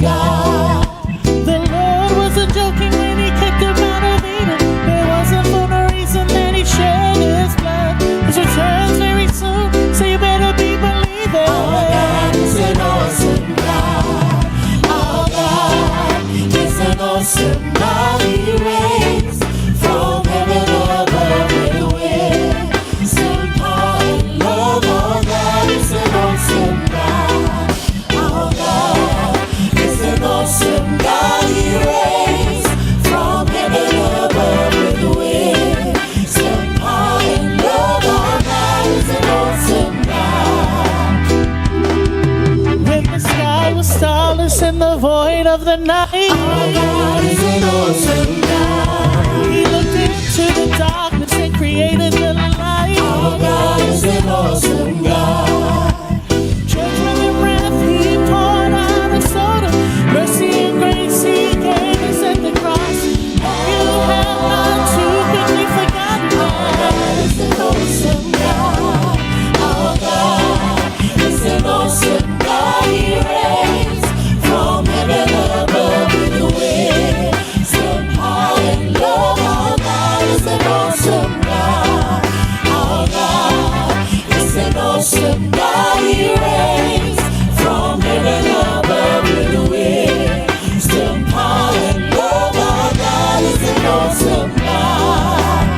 awesome God. The Lord wasn't joking when he kicked him out of Eden. It wasn't for no reason that he shed his blood. His return's very soon, so you better be believing. Our God is an awesome God. Our God is an awesome God. He reigns from heaven above with wisdom, power, and love. Our God is an awesome God. Our God is an awesome God. He reigns from heaven above with wisdom, power, and love. Our God is an awesome God. When the sky was starless and the void of the night, our God is an awesome God. He looked into the darkness and created the light. Our God is an awesome God. Judgment and wrath he poured out of Sodom. Mercy and grace he gave us at the cross. Hope you have not too quickly forgotten. Our God is an awesome God. Our God is an awesome God. He reigns from heaven above with wisdom, power, and love. Our God is an awesome God. Our God is an awesome God. He reigns from heaven above with wisdom, power, and love. Our God is an awesome God.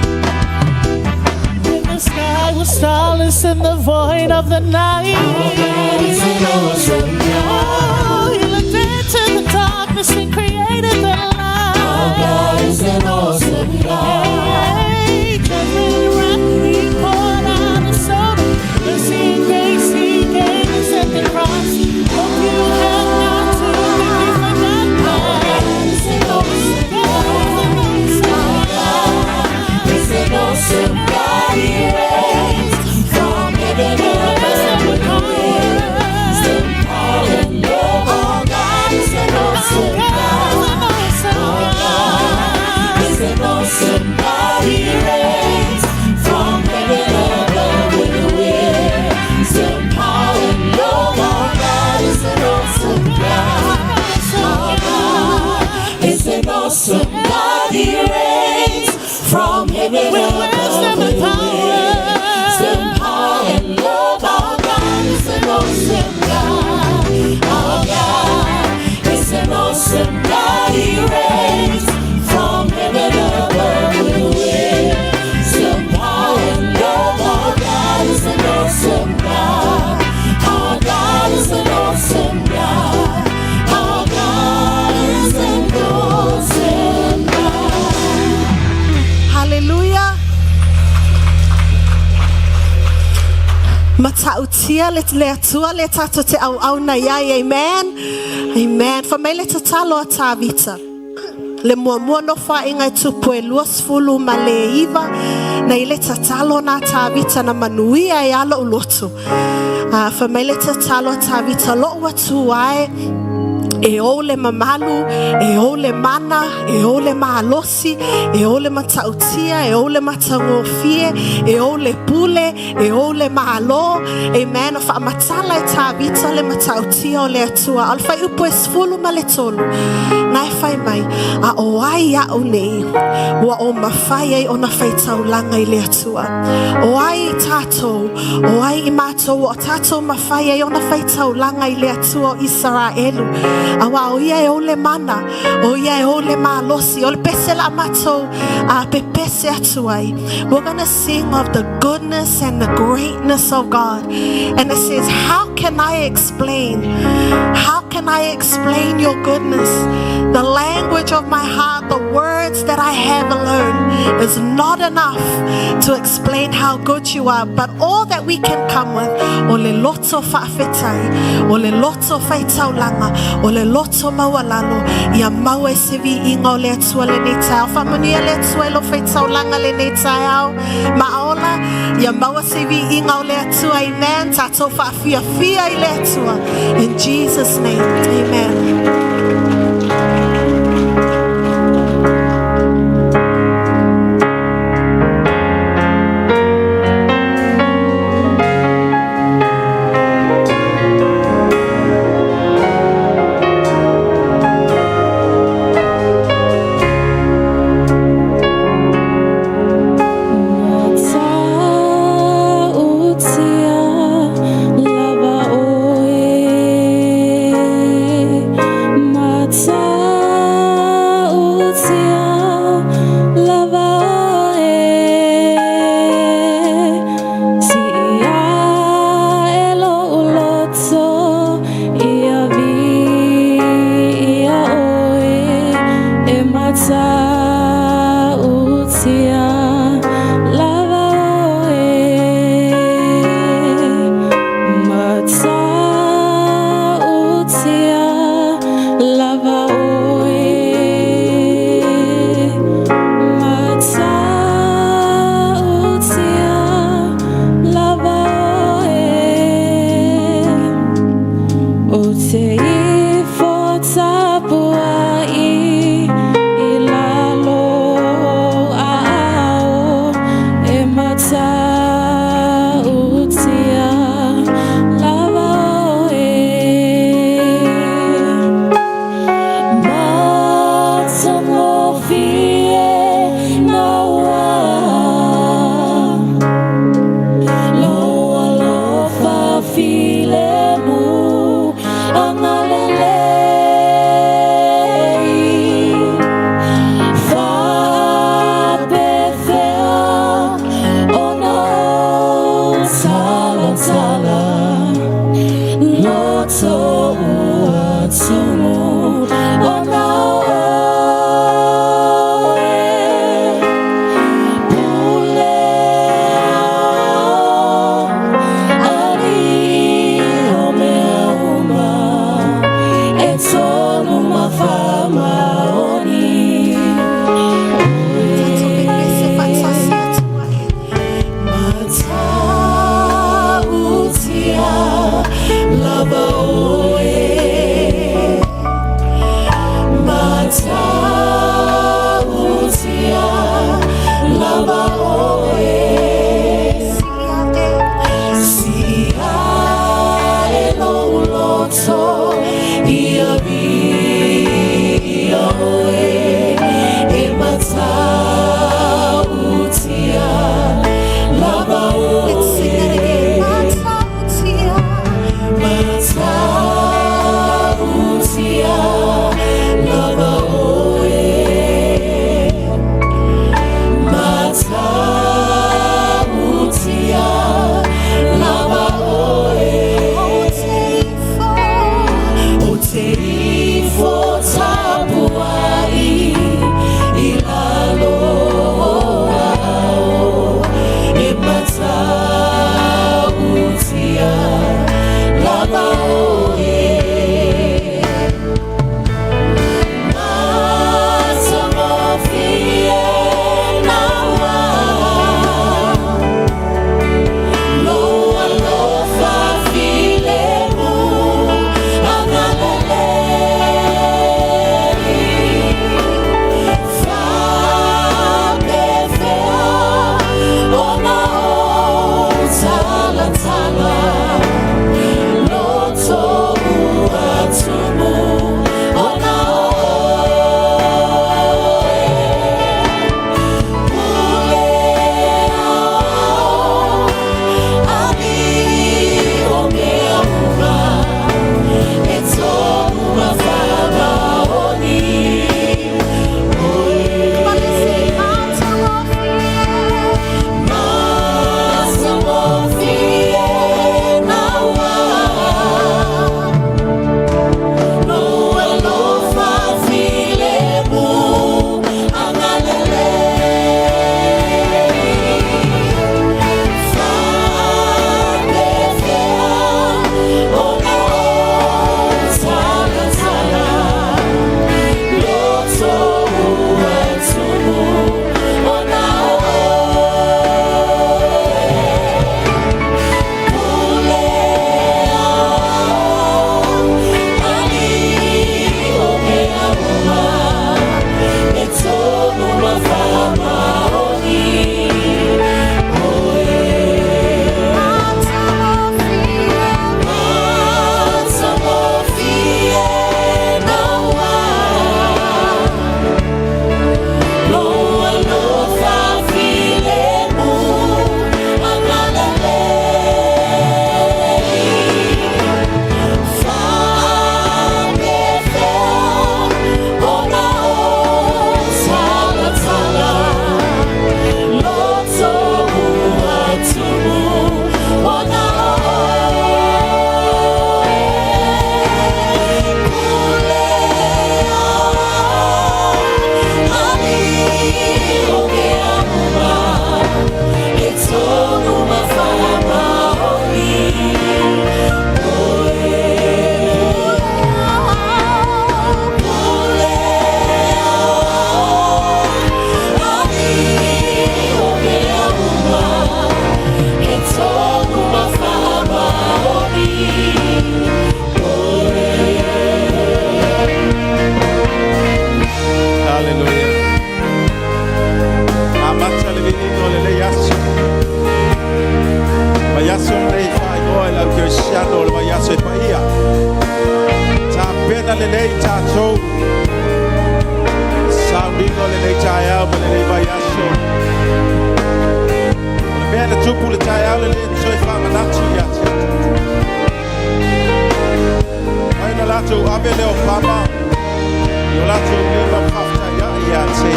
When the sky was starless and the void of the night, our God is an awesome God. Oh, he looked into the darkness and created the light. Our God is an awesome God. Hey, judgment and wrath he poured out of Sodom. Mercy and grace he gave us at the cross. Hope you have not too quickly forgotten. Our God is an awesome God. Our God is an awesome God. He reigns from heaven above with wisdom, power, and love. Our God is an awesome God. Our God is an awesome God. He reigns from heaven above with wisdom, power, and love. Our God is an awesome God. Our God is an awesome God. He reigns from heaven above with wisdom, power, and love. Our God is an awesome God. Our God is an awesome God. He reigns from heaven above with wisdom, power, and love. Our God is an awesome God. Our God is an awesome God. Our God is an awesome God. Haleluia! Matautia le le Atua le tatou te auauna i ai. Amen. Amen. Fai mai le tatalo a Tavita. Le muamua nofoaiga e tupu e 29 na i le tatalo na Tavita na manuia ai a lo'u loto. A fai mai le tatalo a Tavita, Lo'u Atua e, e ou le mamalu, e ou le mana, e ou le malosi, e ou le matautia, e ou le matagofie, e ou le pule, E ou le Malo, Amen, o faamatala e Tavita le matautia o le Atua. A o le fuaiupu e 13, na e fai mai, A o ai a'u nei, ua o mafai ai ona faitaulaga i le Atua? O ai tatou, o ai i matou ua o tatou mafai ai ona faitaulaga i le Atua o Isaraelu? Auā o ia e ou le mana, o ia e ou le malosi, o le pese la matou a pepese atu ai. We're gonna sing of the goodness and the greatness of God. And it says, How can I explain? How can I explain your goodness? The language of my heart, the words that I have alone is not enough to explain how good you are. But all that we can come with, o le loto faafetai, o le loto faitaulaga, o le loto maualalo, ia mau ai se viiga o le Atua lenei taeao. Faamanuia le Atua i lou faitaulaga lenei taeao. Maaola, ia maua se viiga o le Atua. Amen. Tatou faafiafia i le Atua. In Jesus name. Amen.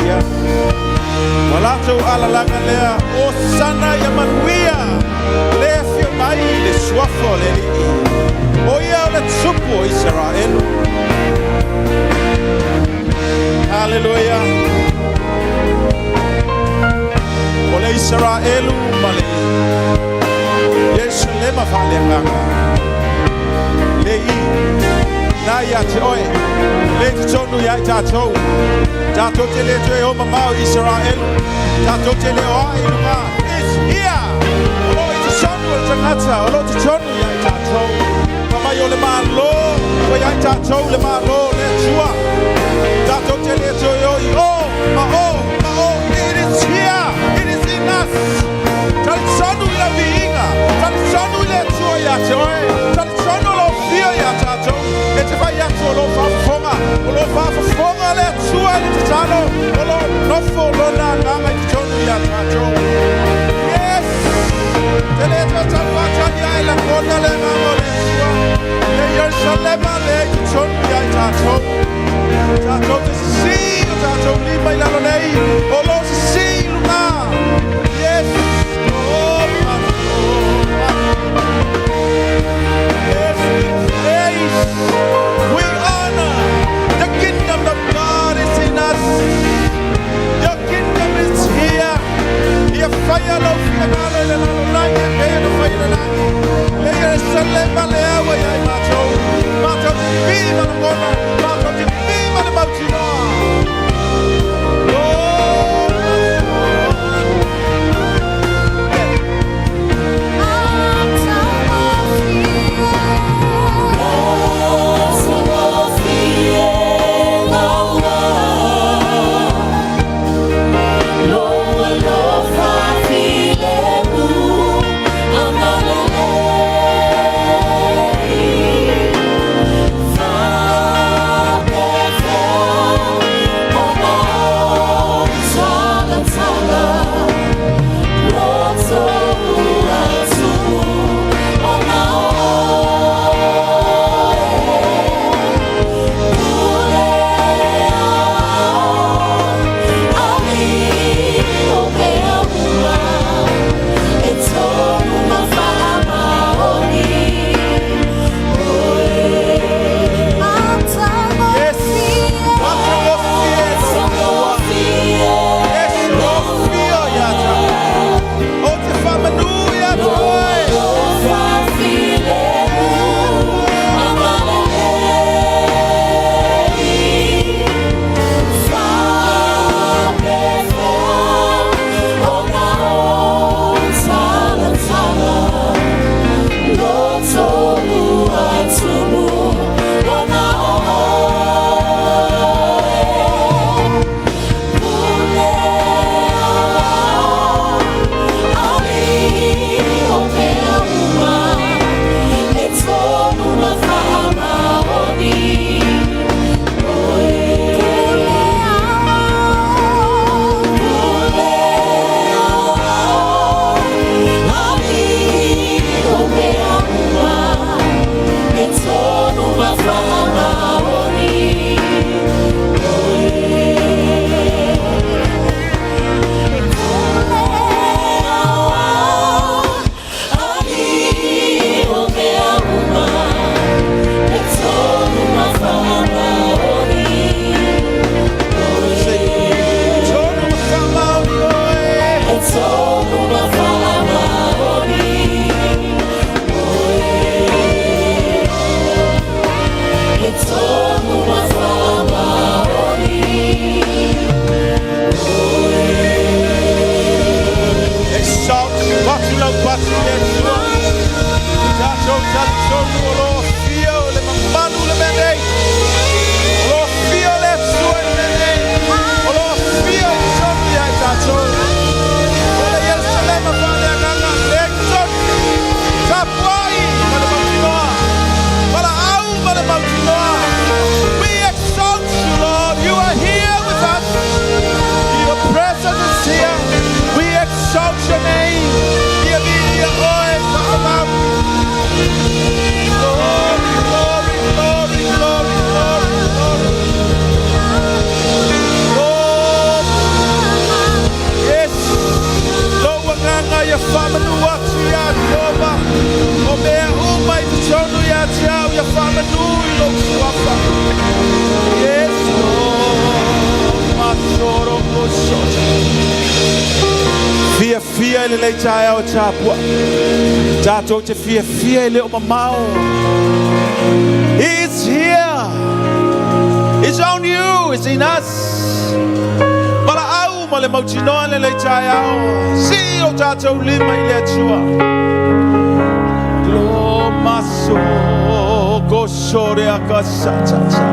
ia. Ua latou alalaga lea, Osana ia manuia, le afio mai i le suafa o le Alii, o ia o le Tupu o Isaraelu. Haleluia! O le Isaraelu ma le Ierusalema faaleagaga. Le i, na ia te oe, le totonu ia i tatou. Tatou te le toe o mamao i Isaraelu. Tatou te le o ai i luga. It's here! O lo i totonu o le tagata, o lo totonu ia i tatou. Pa mai o le malo, ua ia i tatou le malo le Atua. Tatou te le toe o i o, ma o, ma o. It is here! It is in us! Talitonu i la viiga, talitonu i le Atua ia te oe, talitonu o lo fia ia tatou, e te fai atu o lo faafofoga, o lo faafofoga le Atua i le tatalo, o lo nofo lona agaga i totonu ia tatou. Yes! Te le toe taufaatali ai lagona le agaga o le Atua. Le Ierusalema le i totonu ia i tatou. Tatou te sisi o tatou lima i lalo nei, o lo sisi i luga. Yes! Oh, my Yes, we praise, we honor. The kingdom of God is in us. Your kingdom is here. Ia faia lou finagalo i le lalolagi e pei ona fai i le lagi. Le Ierusalema le aua ia i matou. Matou te vi ma lagona. Matou te vi ma le mautinoa. Oh, fiafia i lenei taeao e tapuaʻi. Tatou te fiafia e le o mamao. He is here. It's on you. It's in us. Valaau ma le mautinoa lenei taeao. Sii o tatou lima i le Atua. Glomaso kosore akasatata.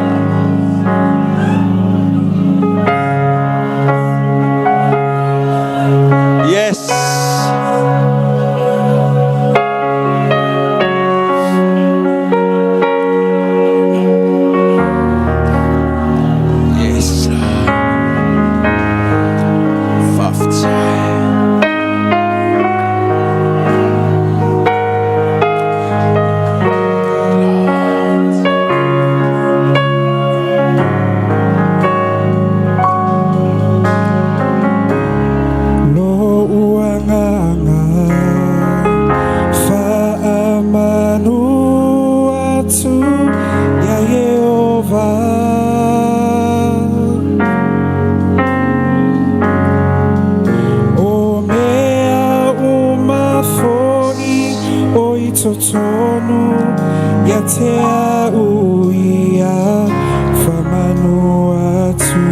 Yes. Yes, Lord. Faafetai. Lo'u agaga faamanu atu ia Ieova. O mea uma fo'i o i totonu ia te a'u ia faamanu atu.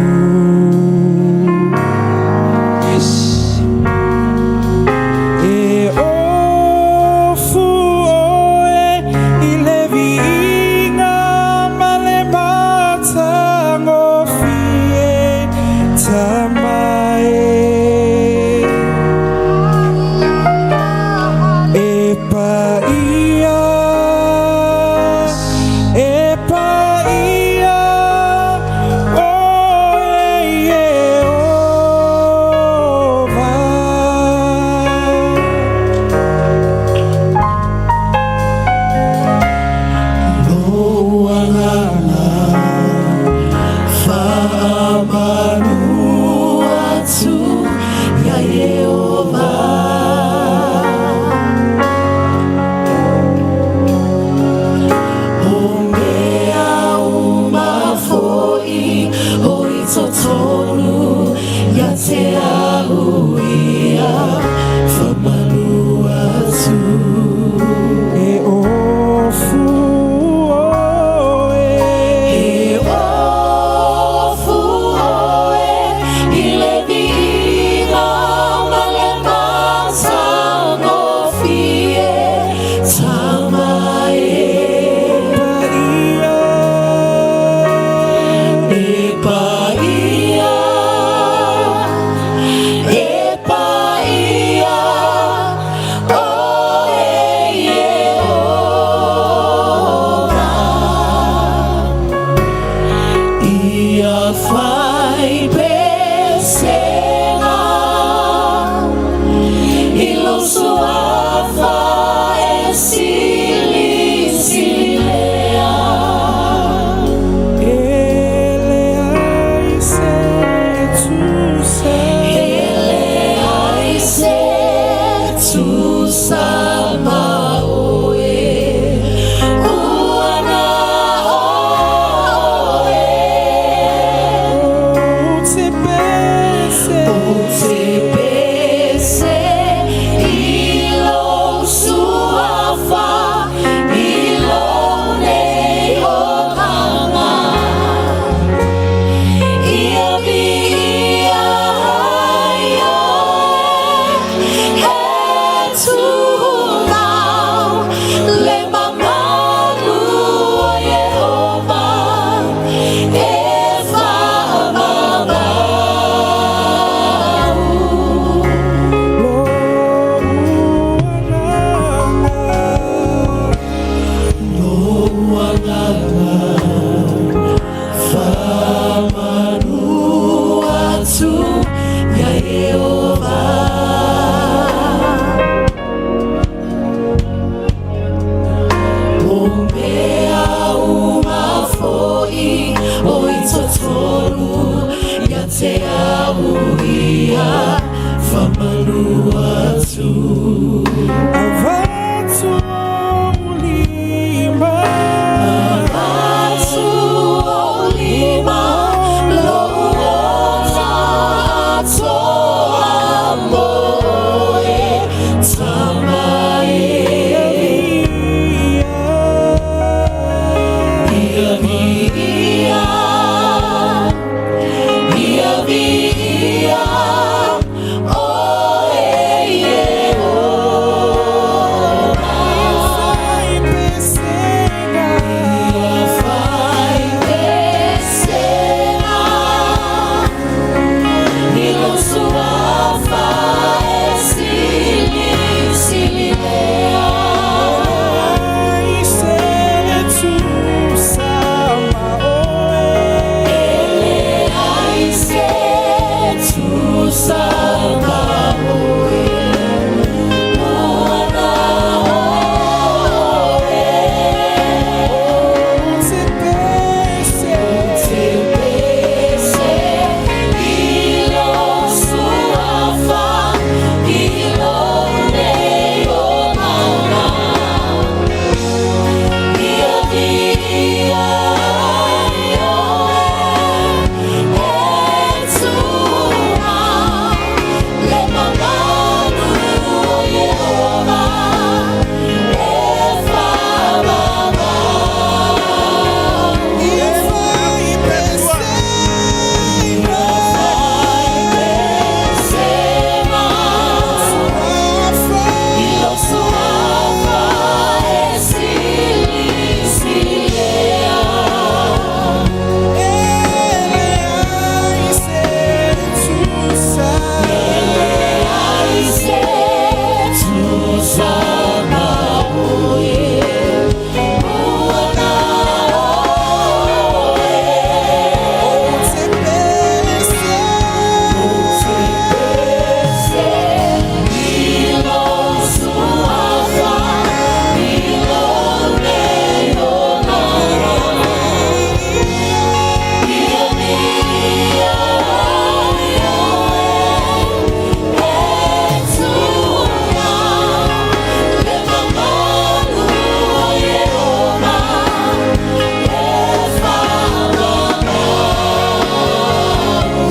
Yes. E ofu oe i le viiga ma le matagofie Tama e. E paia, e paia, oe Ieova. Lo'u agaga Faamanu atu ia Ieova.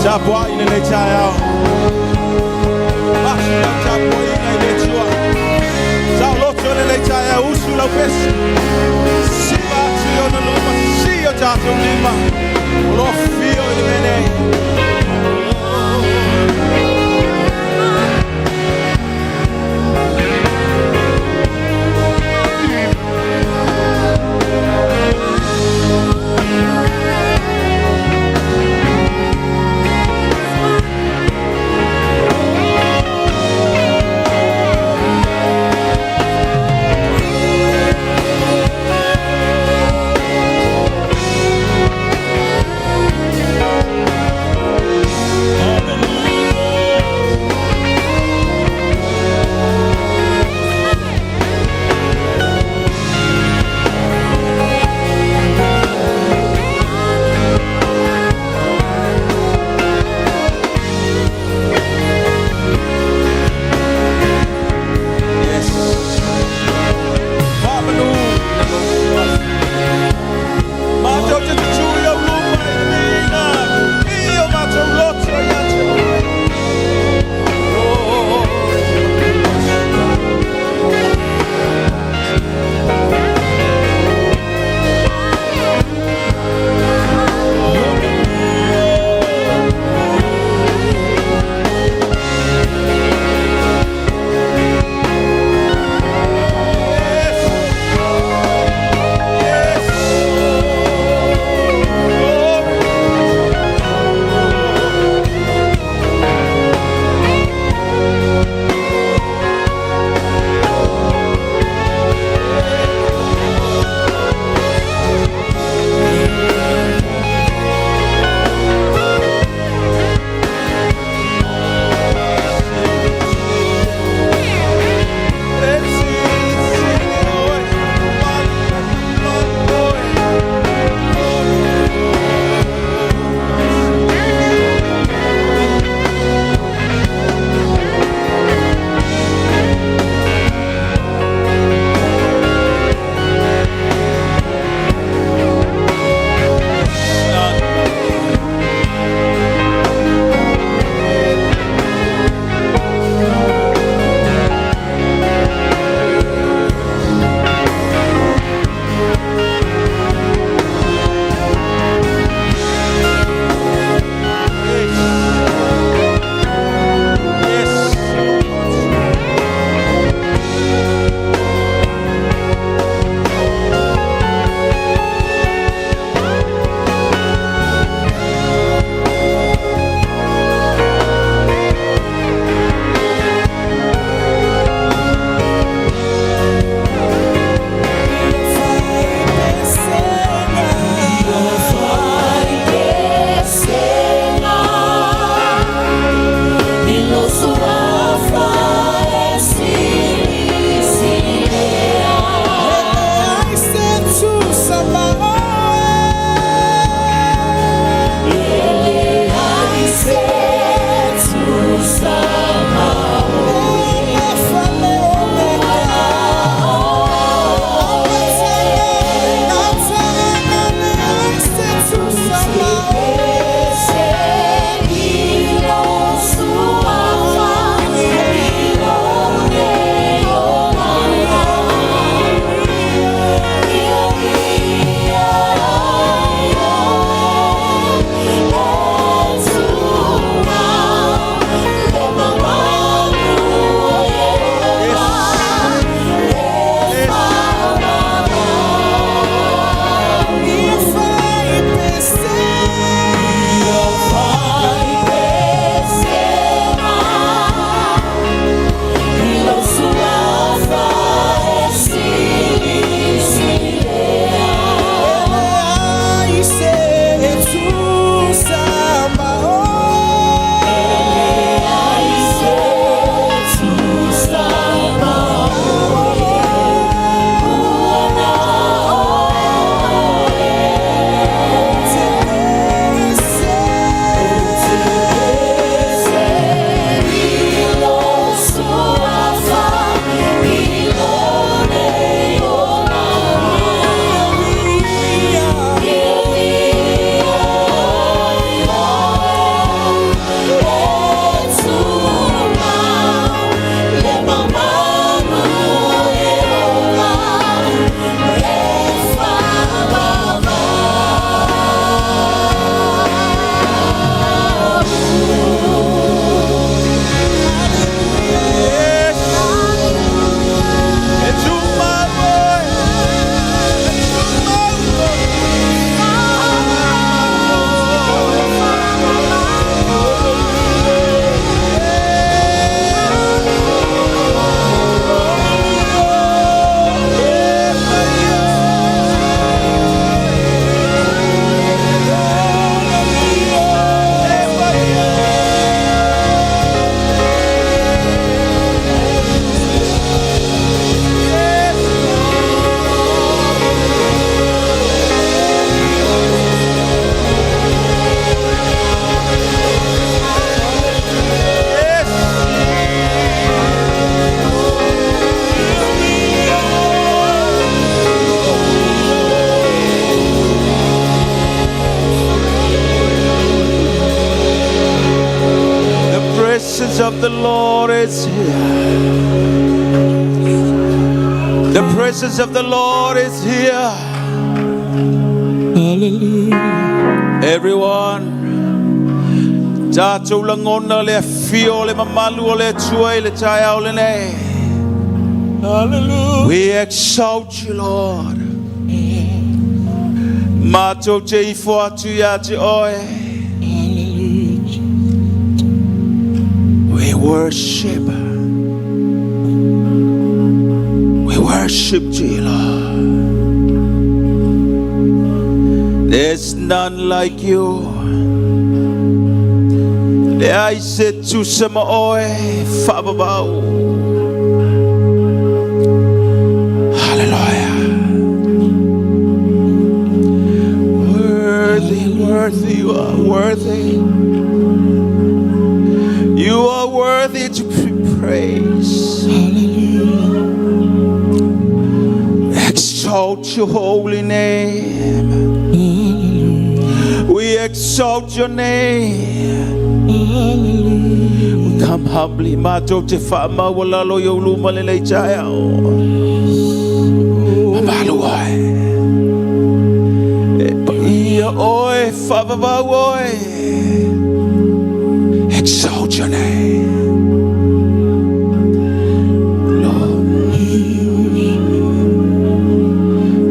Tapuai lenei taeao. Masu lau tapuaiga i le Atua. Saoloto lenei taeao, usu lau pesi. Siva atu i ona luma, si o tatou lima. O lo o afio i le mea nei. of the Lord is here. The presence of the Lord is here. Hallelujah. Everyone, tatou lagona le afio o le mamalu o le Atua i le taeao lenei. Hallelujah. We exalt you, Lord. Matou te ifo atu ia te oe. Hallelujah. We worship. We worship you, Lord. There's none like you. Leai se tusa ma oe, faavavau. Hallelujah. Worthy, worthy, you are worthy. You are worthy to be praised. Hallelujah. Exalt your holy name. Hallelujah. We exalt your name. Hallelujah. We come humbly, matou te faamaualalo i ou luma lenei taeao. Mamalu oe. E paia oe, faavavau oe. Exalt your name. Lord.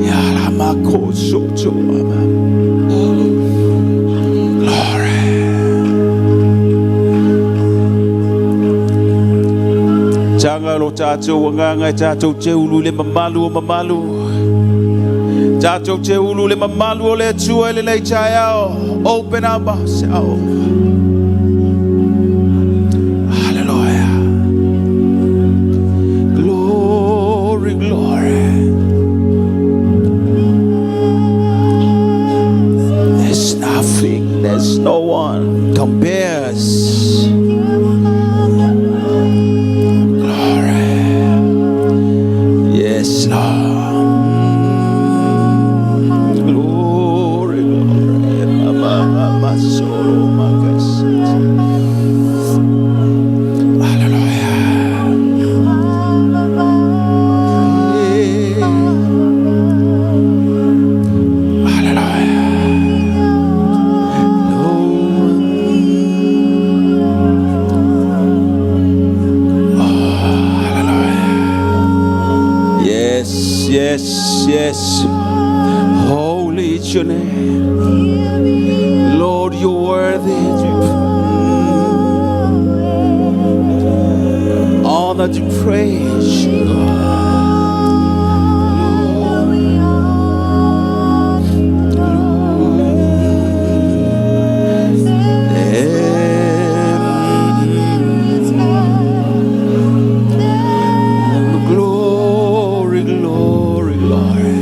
Ya la mako soto ama. Glory. Taga lo tatou agaga e tatou te ulu le mamalu o mamalu. Tatou te ulu le mamalu o le Atua i lenei taeao. Open up ourselves. Hallelujah. Glory, glory. There's nothing, there's no one compares. Glory. Yes, Lord. Glory, glory. Mama, mama, solo, makas. Hallelujah. Yeah. Hallelujah. Lord. Oh, hallelujah. Yes, yes, yes. Holy is your name. Lord, you're worthy to honor to praise you, Lord. Glory, glory, glory.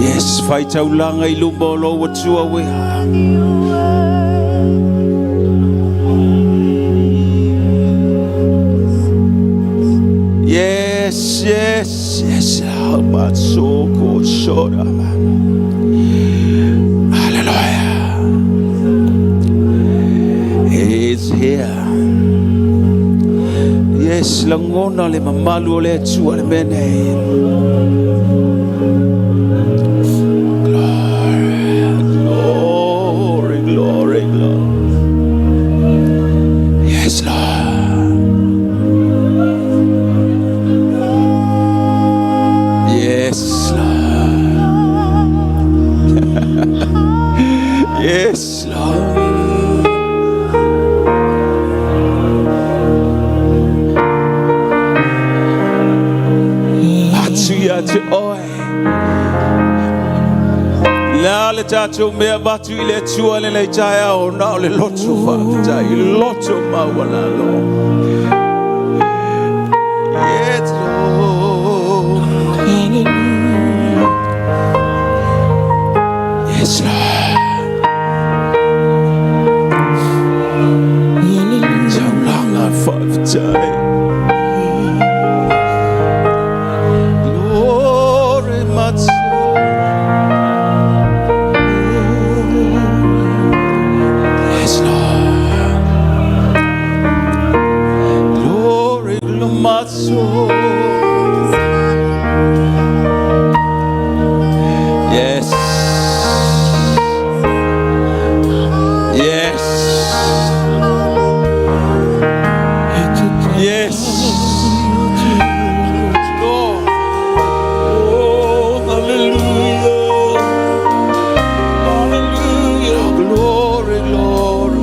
Yes, faitaulaga i luma o lou Atua uea. Yes, yes. Matsoko shora. Hallelujah. He is here. Yes, lagona le mamalu o le Atua le mea nei. Glory, glory, glory, glory. Yes, Lord. Yes, Lord. Yes, Lord. Atu ia te oe. La le tatou mea avatu i le Atua lenei taeao na o le loto faafetai, loto maualalo. Yes, Lord. Hallelujah. Yes, Lord. Hallelujah. Taulaga faafetai. Glory, my soul. Mama Yes. Yes. Yes. Lord. Oh, hallelujah. Hallelujah. Glory, glory.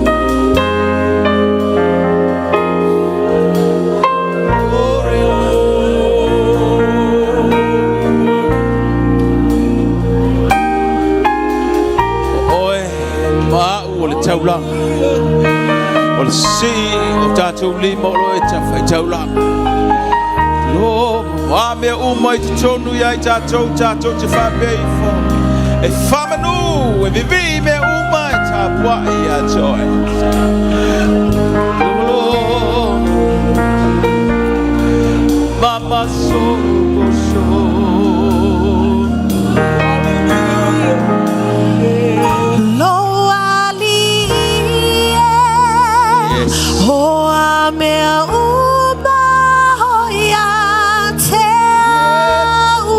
Glory, Lord. Oe, maau o le taulaga. O le sii o tatou lima o lo e tawhai taulaga. Lo, a mea uma i totonu ia i tatou, tatou te whapea ifo. E whamanu, e vivi mea uma e tāpua i a te oe. Lo, mama soko so. Lo ali e Yes. O a mea uma o ia te au.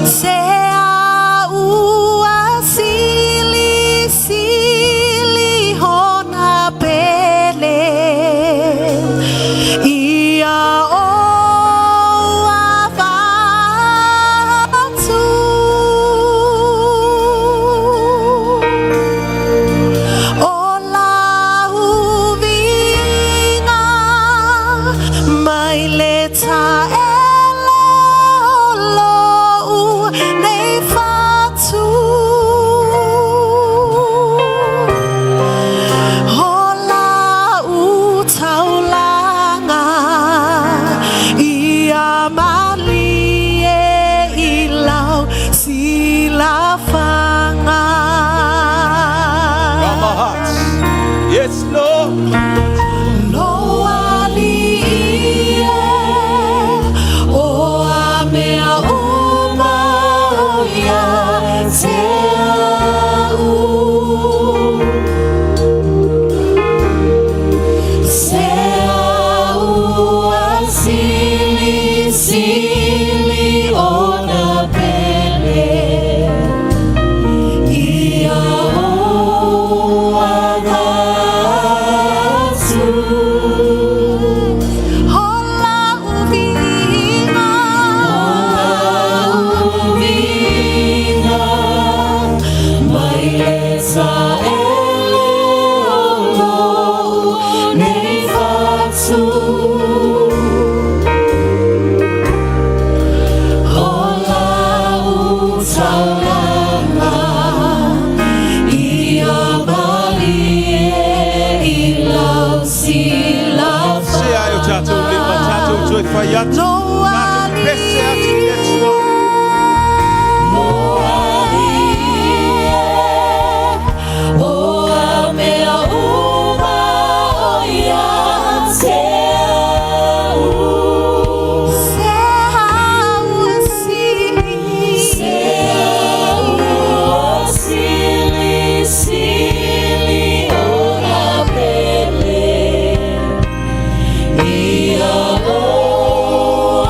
Se a ua sili sili hona pele Ia o avatu O la uvinga mai le taele o lou nei fatu. O la u taulaga ia malie i lau silafaga. From our hearts. Yes, Lord. Lo ali e o a mea uma o ia te au. Se a ua sili sili ona pele Ia o agatu Hola uvinga Hola uvinga Mai le taele o lou nei fatu O lau taulaga Ia malie i lau silafaga Se ai o tātou lima, tātou toe whai atu. Lo Tātou pese atu i Atua. O a mea uma o ia te au. Se au sili. Se au sili, sili ona pele. Ia o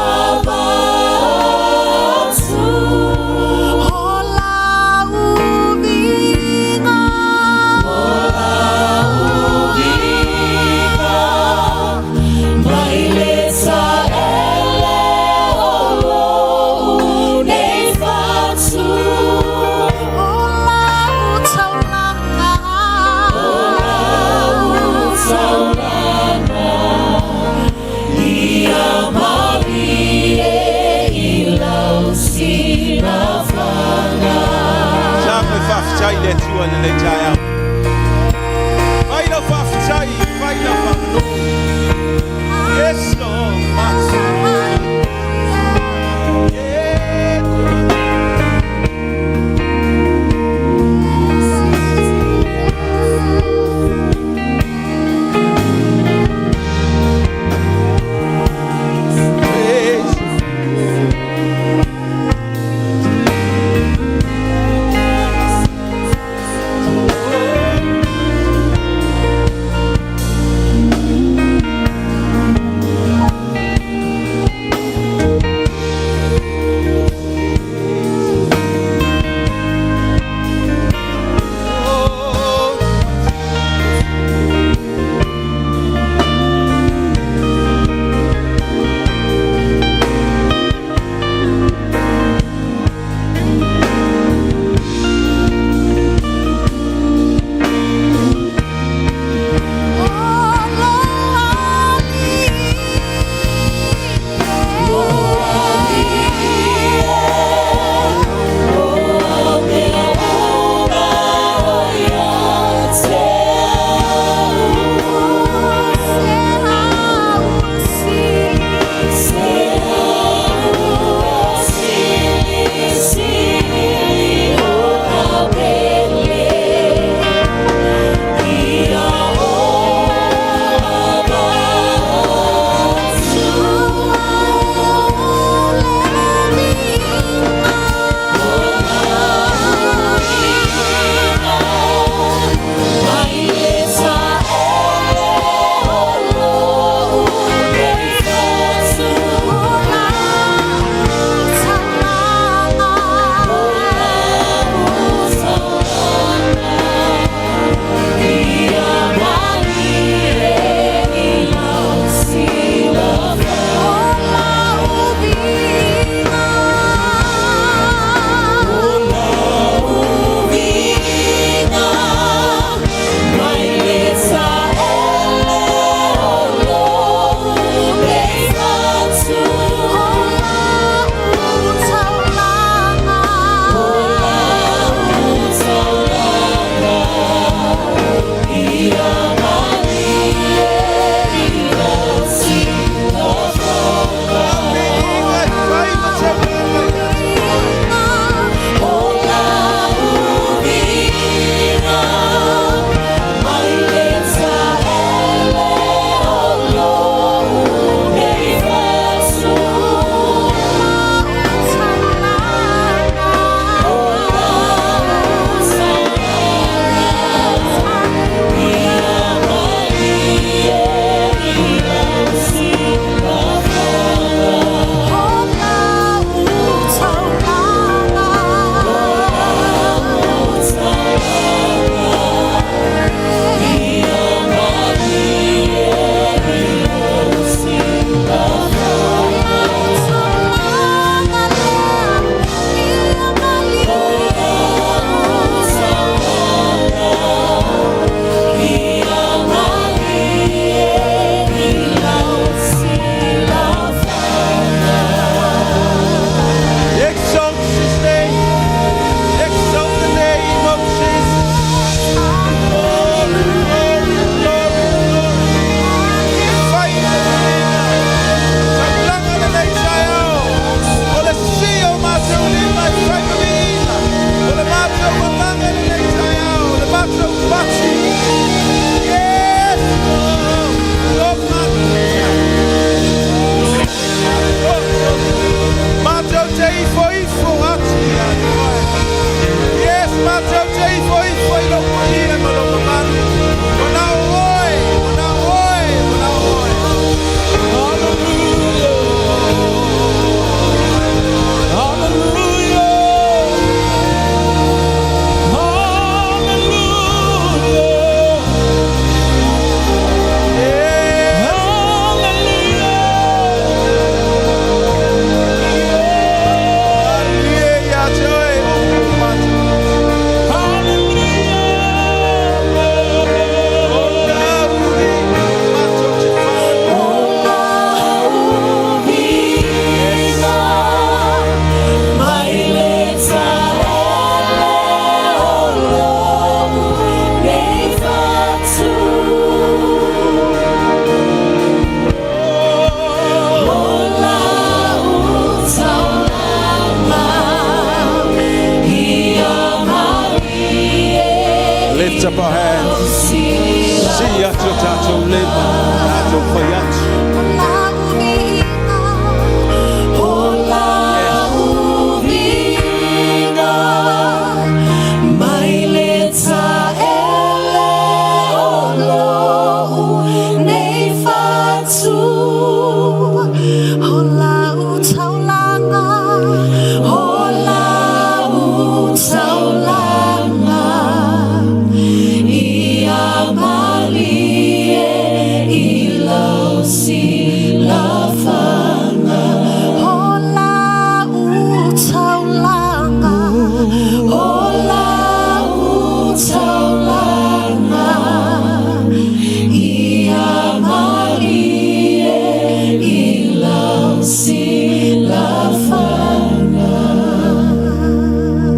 Lift up our hands. Sii atu o tatou lima, tatou fai atu.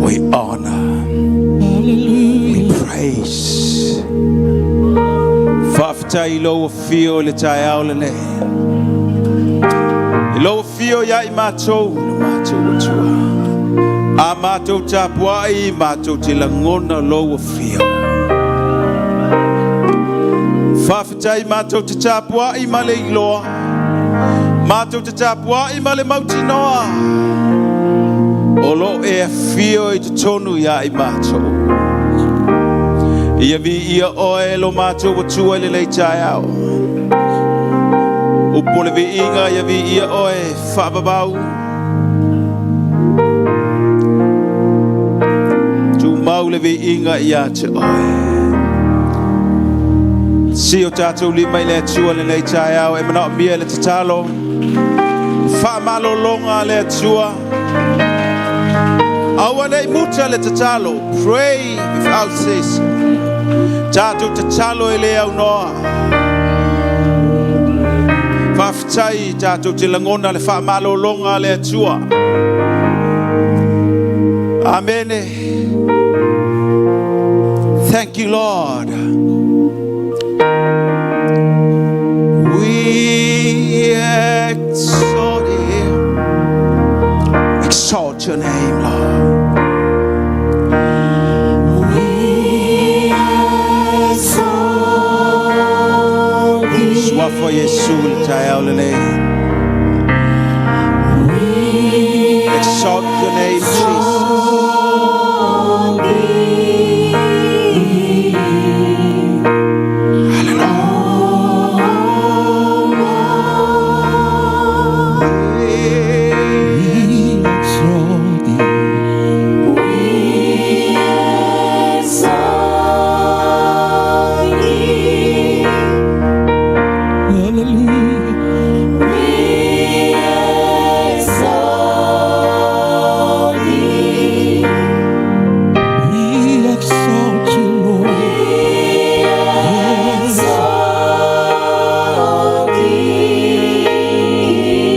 We honor, we praise. Faafetai i lou afio i le taeao lenei. I lou afio ia i matou, lo matou Atua. A matou tapuai, matou te lagona lou afio. Faafetai matou te tapuai ma le iloa. Matou te tapuai ma le mautinoa. O lo o e afio i totonu ia i matou. Ia viia oe lo matou Atua i lenei taeao. Upu o le viiga ia viia oe faavavau. Tumau le viiga ia te oe. Sii o tatou lima i le Atua lenei taeao e manaomia le tatalo. Faamalologa a le Atua. Aua nei muta le tatalo. Pray without ceasing. Tatou tatalo e le aunoa. Faafetai tatou te lagona le faamalologa a le Atua. Amene. Thank you, Lord. We exalt you. Exalt your name, Lord. We exalt thee. Suafa Iesu le taeao lenei. We Exalt your name, Jesus. exalt thee. Hallelujah. Oh Lord. We exalt thee. We exalt thee. Hallelujah. We exalt thee. We exalt you, Lord. We exalt thee.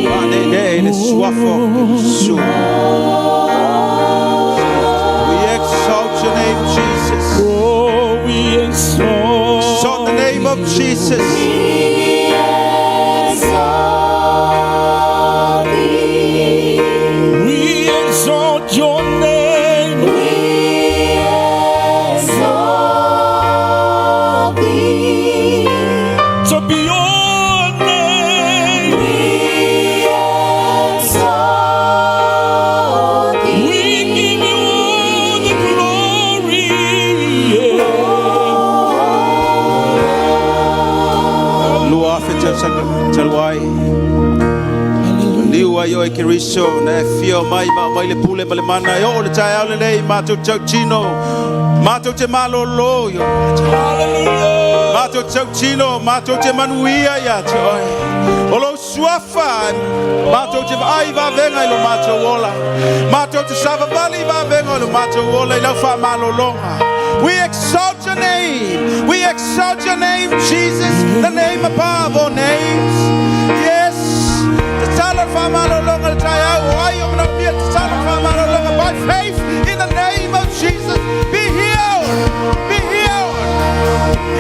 Faaneenee le suafa o Iesu. We exalt your name, Jesus. Oh, we exalt. Exalt the name of Jesus. We exalt thee. We exalt your name. We exalt thee. To be your name. We exalt We thee. give you all the glory. Yeah. 2000 tausaga talu ai. Liu ai oe Keriso na e afio mai ma mai le pule ma le mana e oo le taeao lenei matou tautino. Matou te malolo i o Hallelujah. Matou tautino, matou te manuia ia te oe. O lou suafa, matou te vaai vavega i lo matou ola. Matou te savavali vavega i lo matou ola i lau faamalologa. We exalt your name. We exalt your name, Jesus, the name above all names. Yes. Tatalo faamalologa le taeao o ai o manaomia tatalo faamalologa by faith in the name of Jesus. Be healed. Be healed.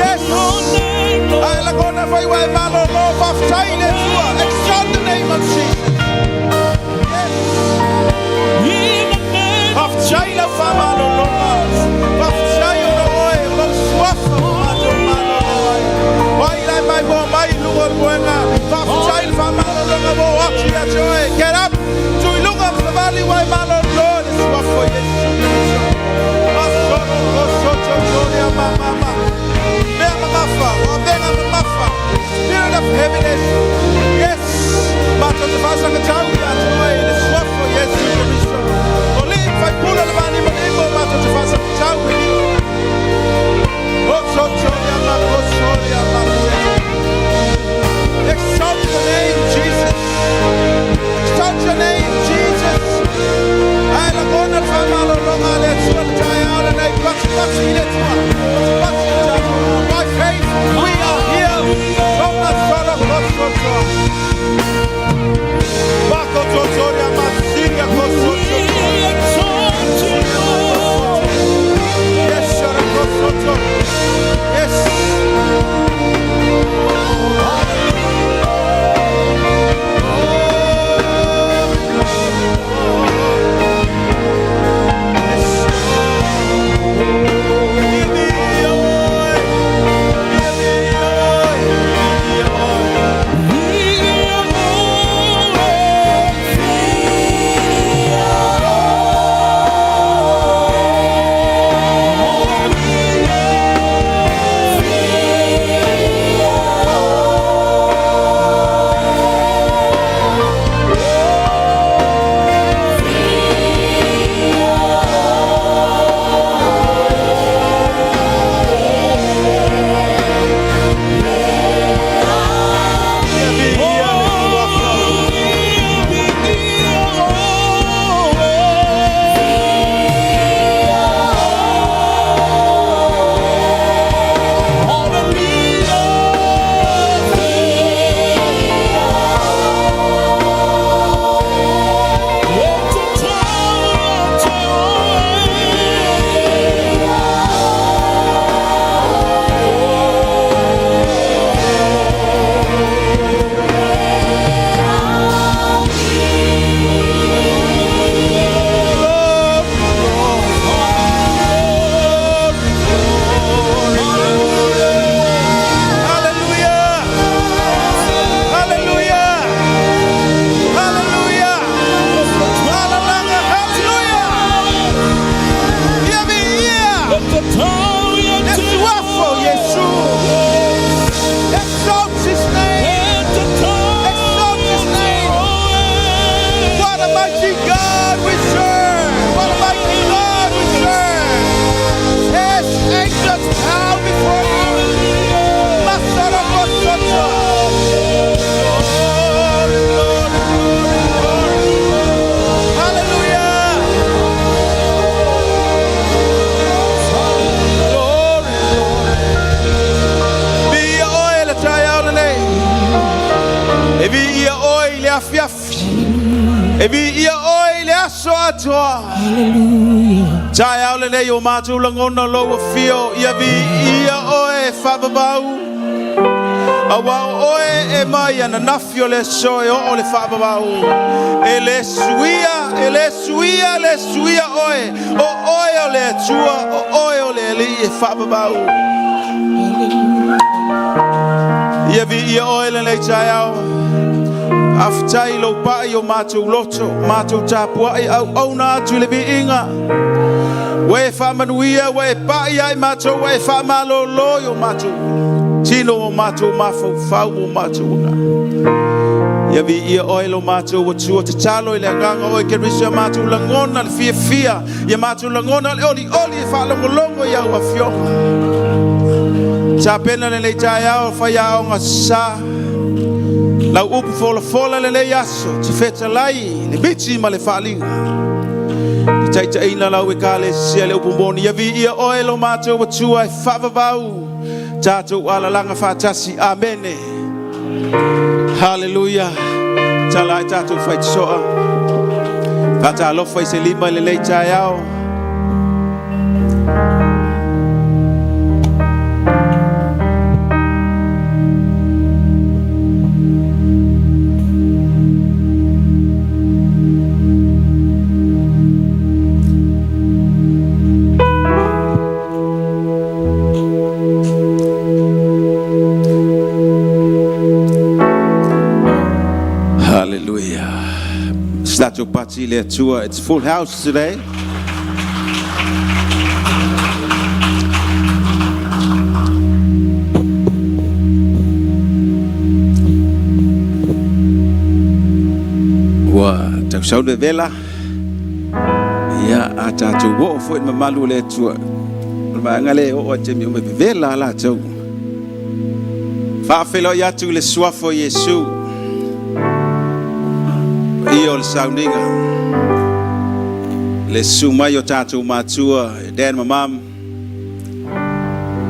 Yes. Your name, Lord. Ai lagona fai wa e malolo faafetai le Atua. Exalt the name of Jesus. Yes. In the name of Faafetai lau faamalologa. Faafetai ona oe o lou suafa. E viia oe i le aso atoa. Taeao lenei o matou lagona lou afio, ia viia oe e faavavau. Aua o oe e mai ananafi o le aso e oo le faavavau. E le suia, e le suia, le suia oe. O oe o le Atua, o oe o le Alii e faavavau. Ia viia oe lenei taeao. Faafetai i lou pai i o matou loto, matou tapuai auauna atu i le viiga. Ua e faamanuia, ua e pai ia i matou, ua e faamalolo i o matou tino o matou mafaufau ma o matou agaga. Ia viia oe lo matou Atua, tatalo i le agaga o oe Keriso ia matou lagona le fiafia, ia matou lagona le olioli e faalogologo i au afioga. Tapena lenei taeao faiaoga sa. Lau upu folafola lenei aso, te fetalai le miti ma le faaliga. I taitaiina lau ekalesia le upu moni, ia viia oe lo matou Atua e faavavau tatou alalaga faatasi. Amene. Haleluia. Tala ai tatou faitosoa. Faatalofa i se lima i lenei taeao. Hallelujah. Stato pati le Atua. It's full house today. Ua tausau le vela. Ia, a tatou oo foi i le mamalu o le Atua. O le vaega lea e oo a taimi uma e vevela a latou. Faafeiloai atu i le suafa o Iesu. Paia o le sauniga. Le susu mai o tatou matua, Dad ma Mom.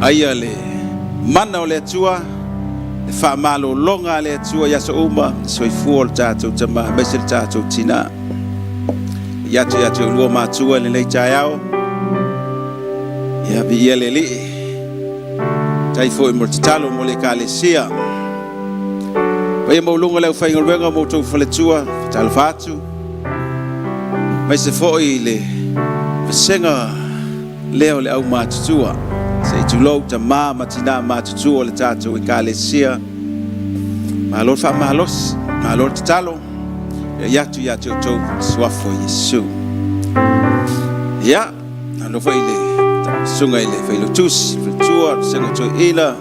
Aia le mana o le Atua, le faamalologa a le Atua i aso uma, le soifua o le tatou tama, aemaise le tatou tina. Ia te ia te oulua matua i lenei taeao. Ia viia le Alii. Tai foi mo le tatalo mo le ekalesia. Paia maualuga le aufaigaluega mo outou faletua, talofa atu. Aemaise foi le vasega lea o le aumatutua. Se i tulou tama ma tina matutua o le tatou ekalesia. Malo le faamalosi, malo le tatalo. Ia atu ia te outou suafa o Iesu. Ia, alo foi le susuga i le failautusi, faletua, le susuga toeaina,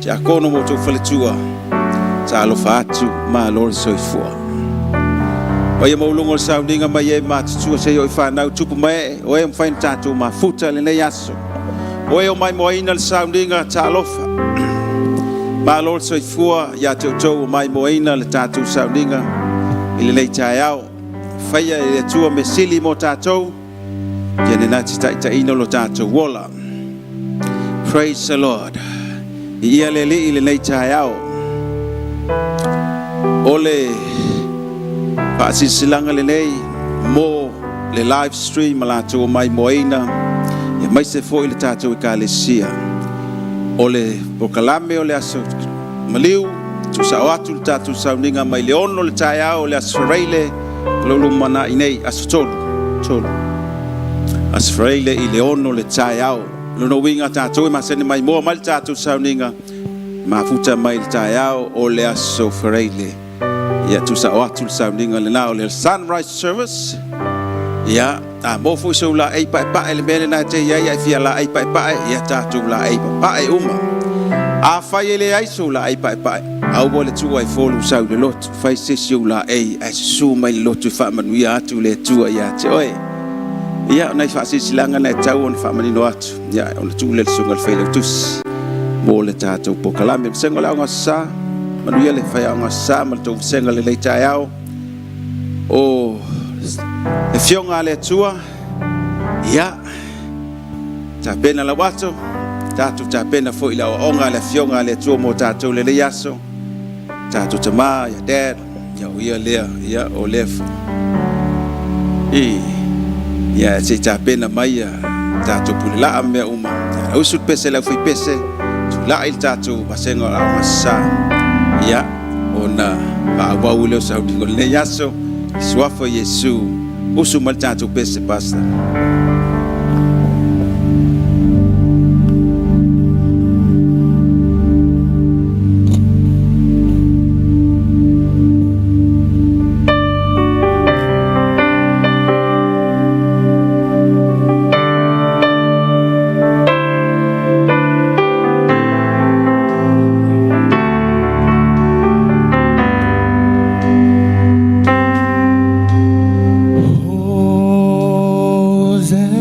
tiakono ma outou faletua, talofa atu, malo le soifua. Paia maualuga o le sauniga mai e matutua seia oo i fanau tupu ma ee, o e ua mafai ona tatou mafuta i lenei aso. O e o maimoaina le sauniga, talofa. Malo le soifua ia te outou o maimoaina le tatou sauniga i lenei taeao. Faia e le Atua mea sili mo tatou, ia lena te taitaiina lo tatou ola. Praise the Lord. Viia le Alii i lenei taeao. O le faasilasilaga lenei mo le live stream ma latou o maimoaina, aemaise foi le tatou ekalesia. O le polokalame o le aso maliu, tuusao atu le tatou sauniga mai le 6 le taeao o le aso Faraile o lo o lumanai nei, aso 3, 3. Aso Faraile i le 6 le taeao. O lona uiga tatou e masani maimoa mai le tatou sauniga, mafuta mai le taeao o le aso Faraile. Ia tuusao atu le sauniga lena o le sunrise service. Ia, a maua foi sou laei paepae le mea lena e te i ai ae fia laei paepae, ia tatou laei papae uma. Afai e leai sou laei paepae, aua le tuu ai fua lou sau i le lotu, fai se isi ou laei ae susu mai le lotu e faamanuia atu le Atua ia te oe. Ia, o nai faasilasilaga na e tatau ona faamanino atu, ia, ona tuu lea i le susuga i le Failautusi mo le tatou polokalame. Vasega o le Aoga Aso Sa, manuia le faiaoga Aso Sa ma le tou vasega i lenei taeao. O le Afioga a le Atua, ia, tapena lau ato, tatou tapena foi i le aoaoga a le Afioga a le Atua mo tatou i lenei aso. Tatou tama, ia Dad, Ia o ia lea, ia o lea i ia se i tapena mai ia tatou pule laa ma mea uma. Ia usu le pese le aufaipese, tulai le tatou vasega o Aoga Aso Sa. Ia ona faaauau lea o sauniga o lenei aso, i suafa o Iesu, usu mai le tatou pese, Pastor. Hosanna.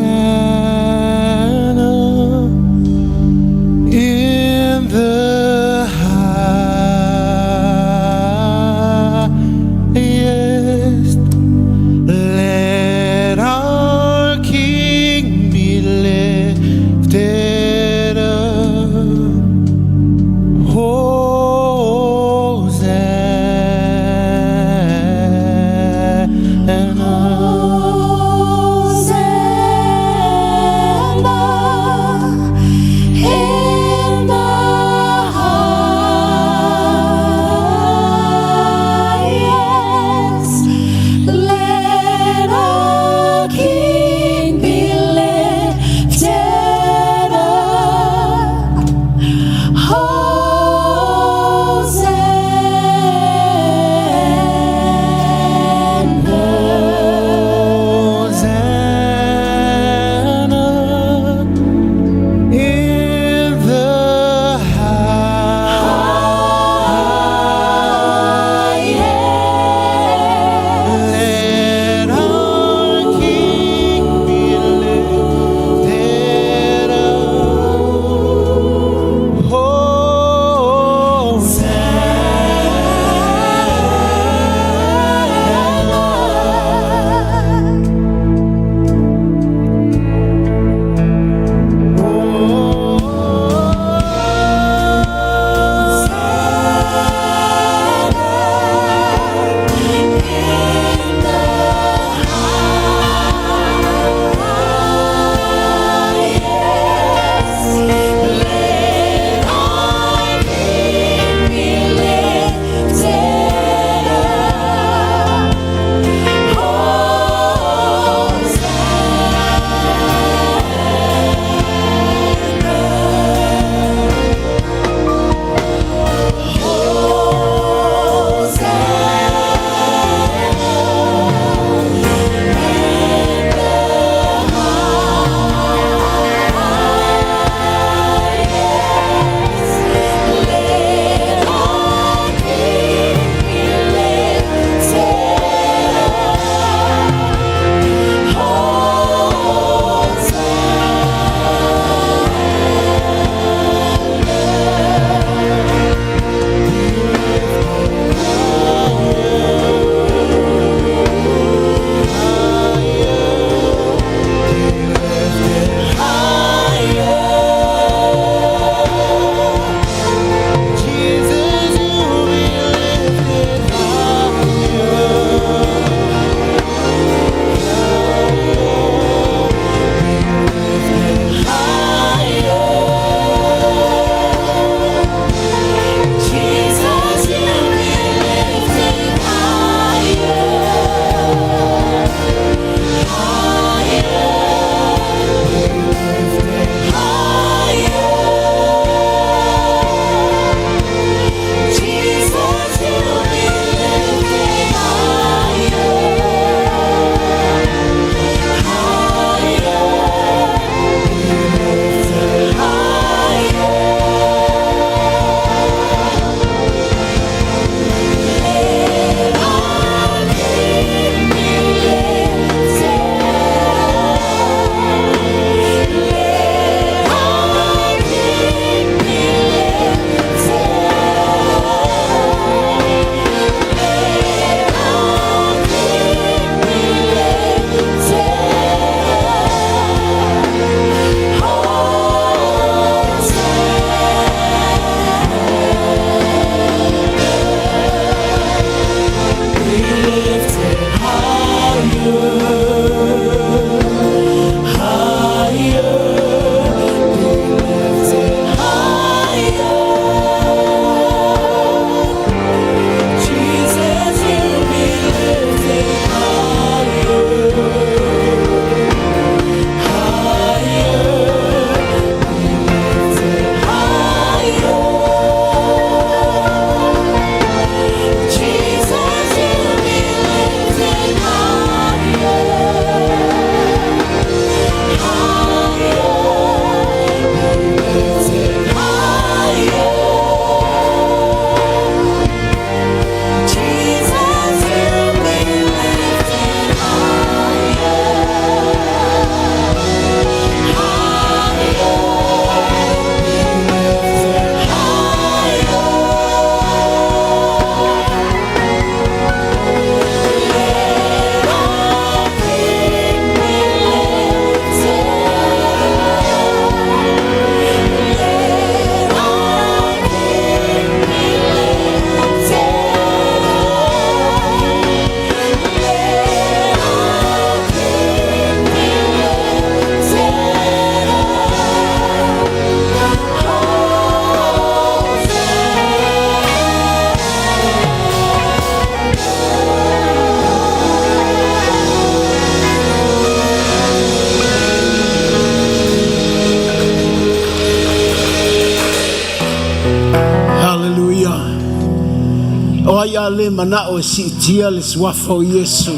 O ai a le manao e siitia le suafa o Iesu.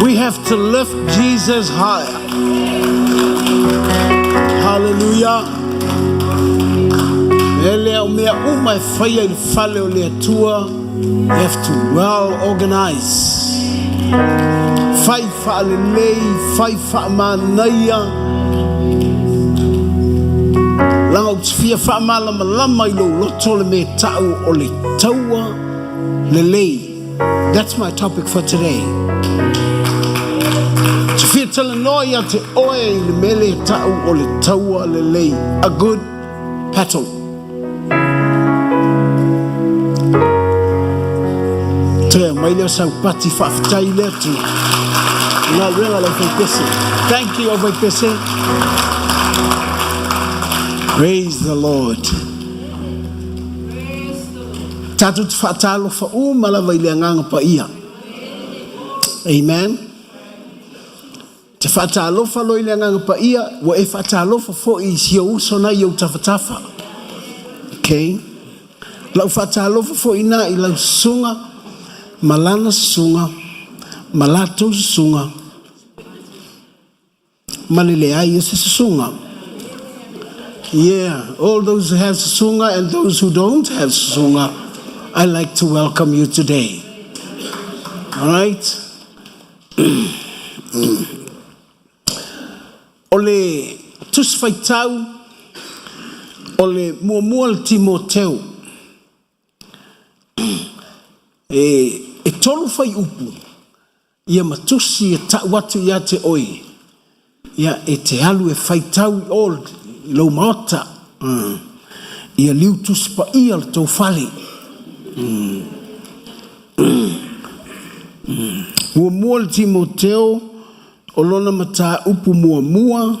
We have to lift Jesus higher. Hallelujah. E lea o mea uma e faia i le fale o le Atua, you have to well organize. Fai faalelei, fai faamanaia. Laga ou te fia faamalamalama i lou loto le mea tau o le taua lelei. That's my topic for today. Te fia talanoa ia te oe i le mea lea tau o le taua lelei. A good battle. Toe aumai lea o sau pati faafetai i le Atua. I galuega a le aufaipese. Thank you aufaipese. Praise the Lord. Tatou te faatalofa uma lava i le Agaga Paia. Amen. Te faatalofa loa i le Agaga Paia, ua e faatalofa foi i si ou uso na i ou tafatafa. Okay. Lau faatalofa foi ina i lau susuga ma lana susuga ma latou susuga ma le leai o se susuga. Yeah, all those who have susuga and those who don't have susuga, I like to welcome you today. All right? O le Tusi Faitau, o le muamua le Timoteo. E, e tolu fuaiupu ia ma tusi e tau atu ia te oe, ia e te alu e faitau i o i lou maota. Mm. Ia liu tusi paia le tou fale. Mm. Mm. Mm. Muamua le Timoteo, o lona mataupu muamua,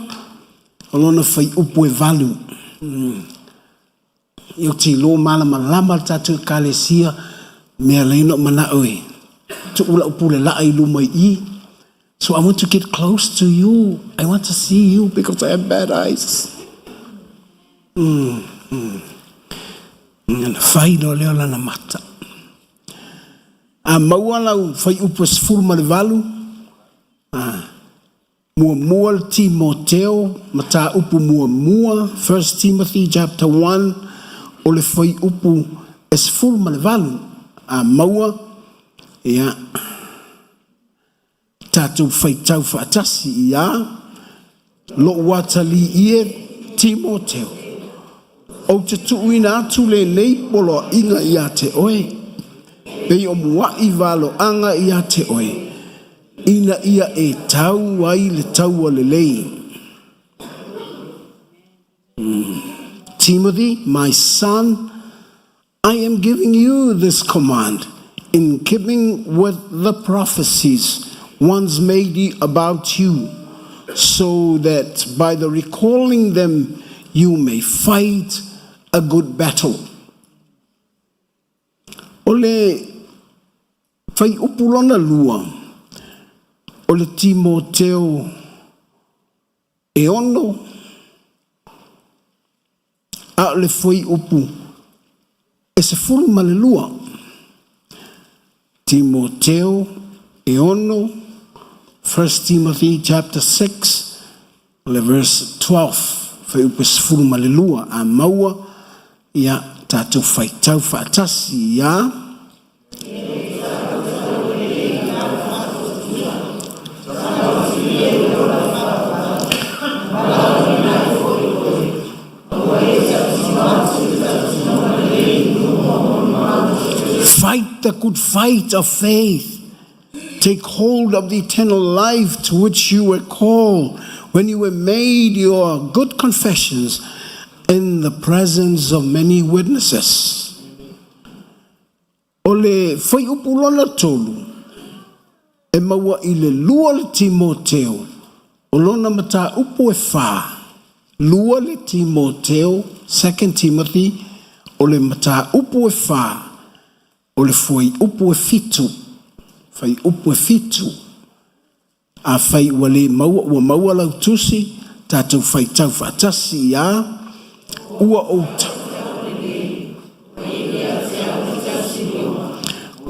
o lona fuaiupu e valu. Mm. I ou te iloa malamalama le tatou Ekalesia, mea lea na ou manao e tuu lau pule laa i luma i i. So I want to get close to you. I want to see you because I have bad eyes. Mm, mm. Na fai loa lea o lana mata. A maua lau fuaiupu e 18, a, Muamua le Timoteo, mataupu muamua, First Timothy chapter 1, o le fuaiupu e 18, a maua, ia, tatou faitau faatasi ia lou atalii e Timoteo, ou te tuuina atu lenei poloaiga ia te oe, pei o mua'i valoaga ia te oe, ina ia e tau ai le taua lelei. Timothy, my son, I am giving you this command in keeping with the prophecies once made about you, so that by the recalling them you may fight a good battle. O le fuaiupu lona lua, o le Timoteo e ono, a o le fuaiupu e 12. Timoteo e ono, 1 Timothy chapter 6, le verse 12, fuaiupu e 12, a maua, ia tatou faitau faatasi ia. Fight the good fight of faith. Take hold of the eternal life to which you were called when you were made your good confessions in the presence of many witnesses. O le fuaiupu lona tolu, e maua i le lua le Timoteo, o lona mataupu e fa, lua le Timoteo, 2 Timothy, o le mataupu e fa, o le fuaiupu e fitu, fuaiupu e fitu. Afai ua le maua, ua maua lau tusi, tatou faitau faatasi ia ua ou.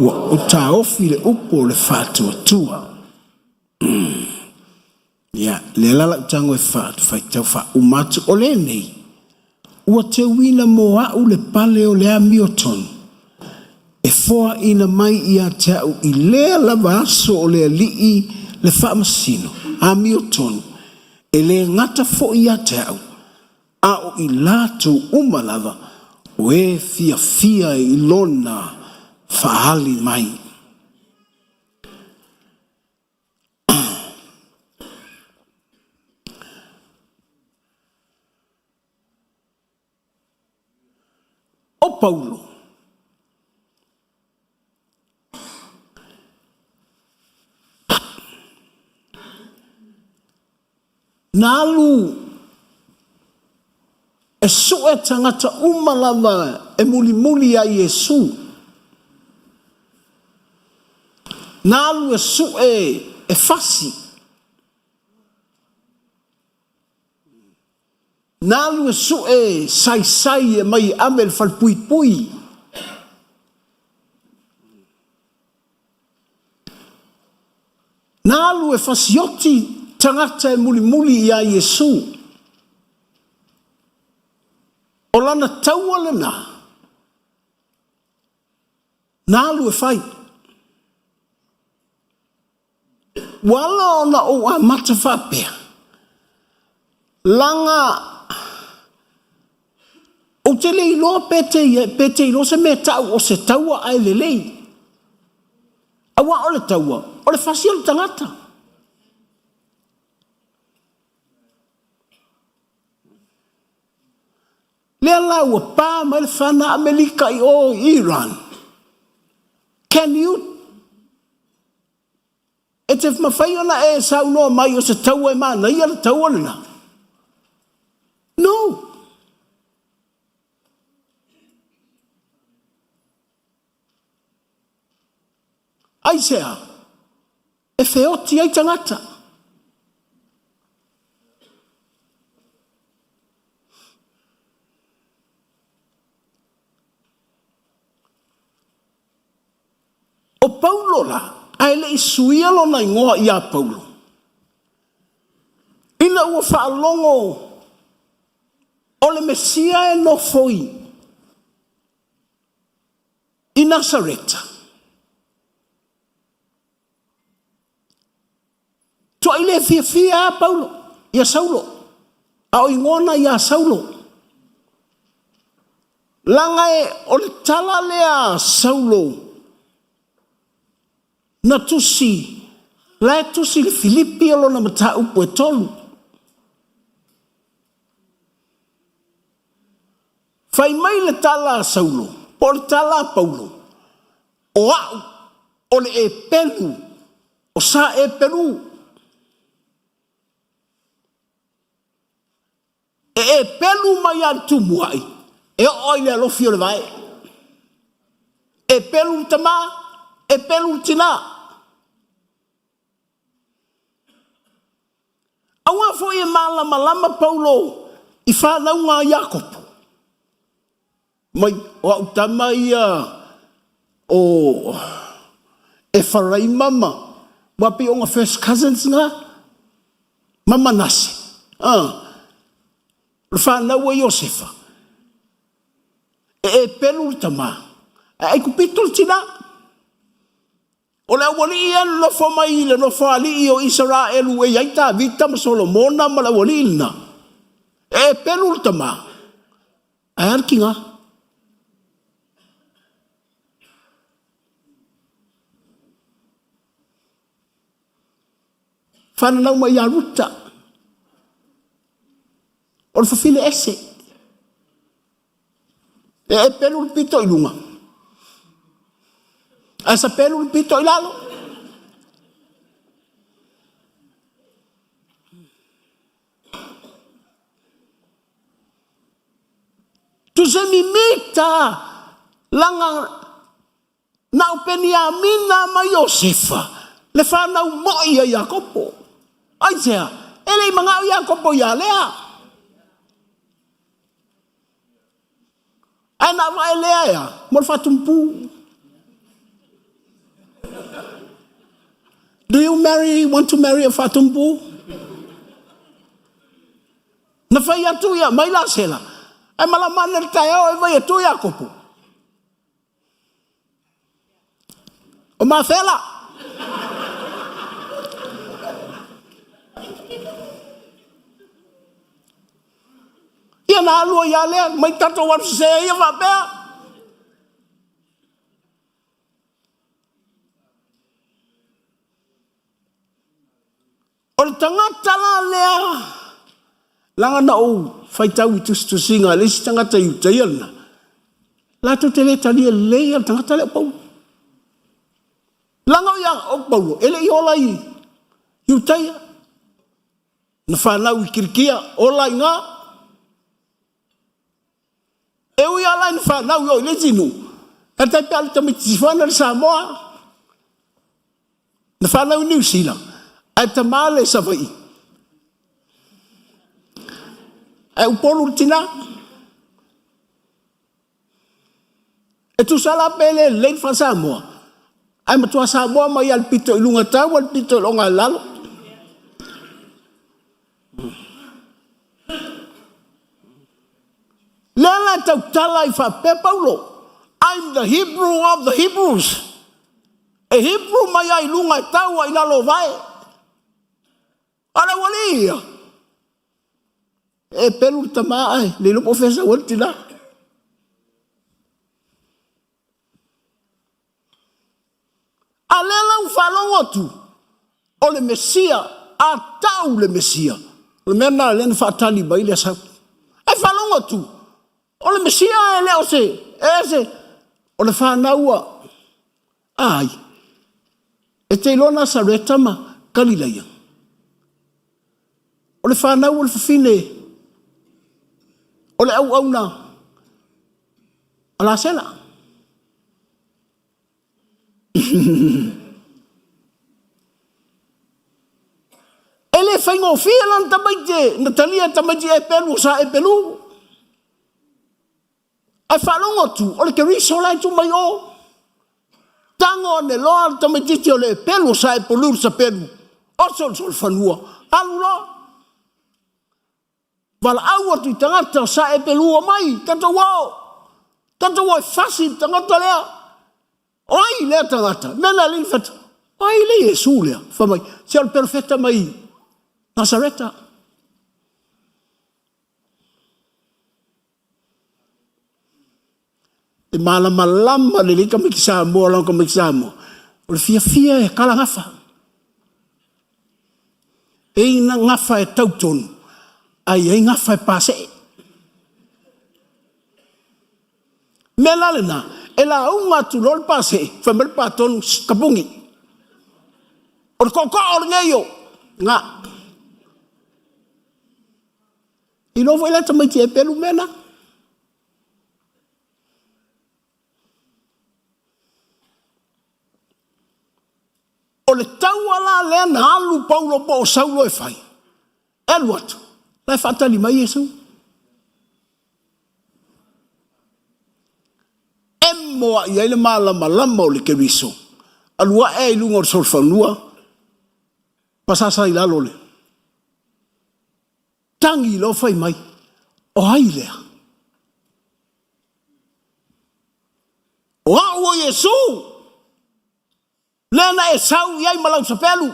Ua ou taofi le upu o le faatuatua. Ia, lea la lau tago e faitau faauma atu. O lenei, ua teuina mo a'u le pale o le amiotonu, e foaina mai ia te a'u i lea lava aso o le Alii le faamasino, amiotonu, e le gata foi ia te a'u, a o i latou uma lava o e fiafia i lona faaali mai. O Paulo. Na alu e sue tagata uma lava e mulimuli ia Iesu. Na alu e sue e fasi. Na alu e sue saisai e mai ave le falepuipui. Na alu e fasioti tagata e mulimuli iā Iesu. O lana taua lena, na alu e fai. Ua ala ona ou amata faapea, laga ou te le iloa pe te, pe te iloa se mea tau o se taua ae lelei. Aua o le taua, o le fasi o le tagata. Lea la ua pa mai le fana Amelika i o i Iran. Can you E te mafai ona e saunoa mai o se taua e manaia le taua lena? No. Aisea? E feoti ai tagata. O Paulo la, ae le i suia lona igoa ia Paulo, ina ua faalogo o le Mesia e nofo i Nasareta. Tuai le fiafia a Paulo, ia Saulo, a o igoa na ia Saulo. Laga e o le tala lea a Saulo na tusi, la e tusi le Filipi o lona mataupu e tolu. Fai mai le tala a Saulo, po o le tala a Paulo, o a'u o le epelu o sa epelu. E epelu mai a le tumuai e oo ai le alofi o le vae. Epelu le tamā, epelu le tinā. Aua foi e malamalama Paulo i fanauga a Iakopo. Mai o au tama ia o Efaraima ma ua pei ona first cousins na ma Manase. Ah, o le fanau a Iosefa. E epelu le tama, ae Aikupito le tina. O le aualii e nonofo mai i le nofoalii o Isaraelu e i ai Tavita ma Solomona ma le aualii lena. E epelu le tama, ae a le tiga? Fananau mai ia Ruta, o le fafine ese. E epelu le pito i luga, ae sapelu le pito i lalo. Tuse mimita laga na o Peniamina ma Iosefa le fanau mo'i a Iakopo. Aisea? E le i manao Iakopo ia Lea. Ae na avae Lea ea mo le faatumupu. Do you marry, want to marry a Fatumpu? Na fai atu ia mai Lasela, ae malama ane le taeao e vai atu Iakopo. O Mafela. Ia na alu ai lea, mai tatou alu sese ia faapea. O le tagata la lea, leaga na ou faitau i tusitusiga a le isi tagata Iutaia lena, latou te le talia lelei le tagata lea o Paulo. Leaga o ia o Paulo, e le i ola i Iutaia. Na fanau i Kilikia, ola i ina. E ui lava la ina fanau i o i le isi nuu, ae tai pea o le tamaitiiti foana le Samoa. Na fanau i Niu Sila, ae tama le Savaii. Ae Upolu le tina. E tusa la pe le lelei le faa-Samoa, ae matua Samoa mai lava le pito i luga tau a le pito i le lalo. Lea la e tautala ai faapea Paulo, I'm the Hebrew of the Hebrews. E Hebrew mai ai luga e tau ai lalo o vae. A le ualii ia, e pelu le tama ae le iloa po o fea sau ai le tina. A lea la ua faalogo atu, o le Mesia, a tau le Mesia, o le mea lena lea na faatali mai le sau. Ae faalogo atu, o le Mesia e le o se, e se, o le fanau a ai. E te iloa Nasareta ma Kalilaia. O le fanau o le fafine, o le auauna a Lasela. E le faigofie lana tamaiti na talia e tamaiti Epelu o sa Epelu. Ae faalogo atu, o le Keriso la e tu mai o. Tago ane loa le tamaitiiti o le Epelu o sa Epelu le sapelu, oso le solofanua, alu loa. Valaau atu i tagata o sa Epelu o mai, tatou o. Tatou o e fasi le tagata lea. O ai lea tagata? Mea na alii fatu. O ai le Iesu lea? Fai mai, se o le perofeta mai Nasareta. E malamalama lelei tamaiti Samoa lana tamaiti Samoa. O le fiafia e kala gafa. E i ai gafa e tautonu, a i ai gafa e pasee. Mea la lena, e lauga atu loa le pasee, fai mai le patonu, tapuni. O le tootoo lenei o, na. Iloa foi la tamaiti e pelu mea na. O le taua la lea na alu Paulo po o Saulo e fai, e alu atu, la e faatali mai Iesu. Emo ai ai le malamalama o le Keriso, alu ae i luga o le solofanua, pasasa i lalo le tagi loa fai mai, o ai lea? O au o Iesu, lea na e sau i ai ma lau sapelu.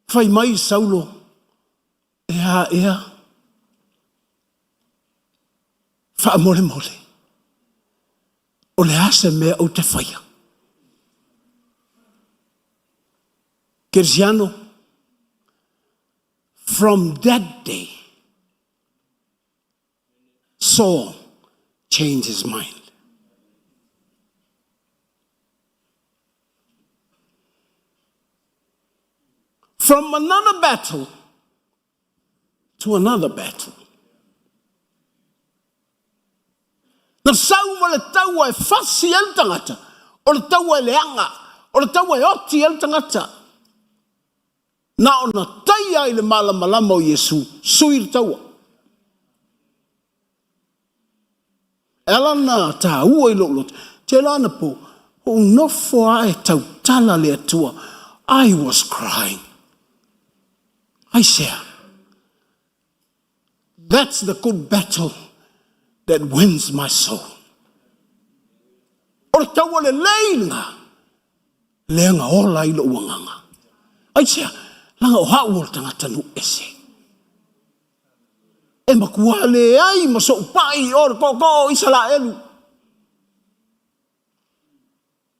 Fai mai Saulo, e a ea? Faamolemole, o le a se mea ou te faia? Kerisiano, from that day, Saul changed his mind. From another battle to another battle. Na sau ma le taua e fasi ai le tagata, o le taua e leaga, o le taua e oti ai le tagata. Na ona taia i le malamalama o Iesu, sui le taua. E ala na tāua i lou loto, te la na po, Ou nofo a e tautala le Atua. I was crying. Aisea? That's the good battle that wins my soul. O le taua lelei lena, lea na ola ai lou agaga. Aisea? Leaga o au o le tagata nuu ese. E matua leai ma sou pai o le tootoo o Isaraelu.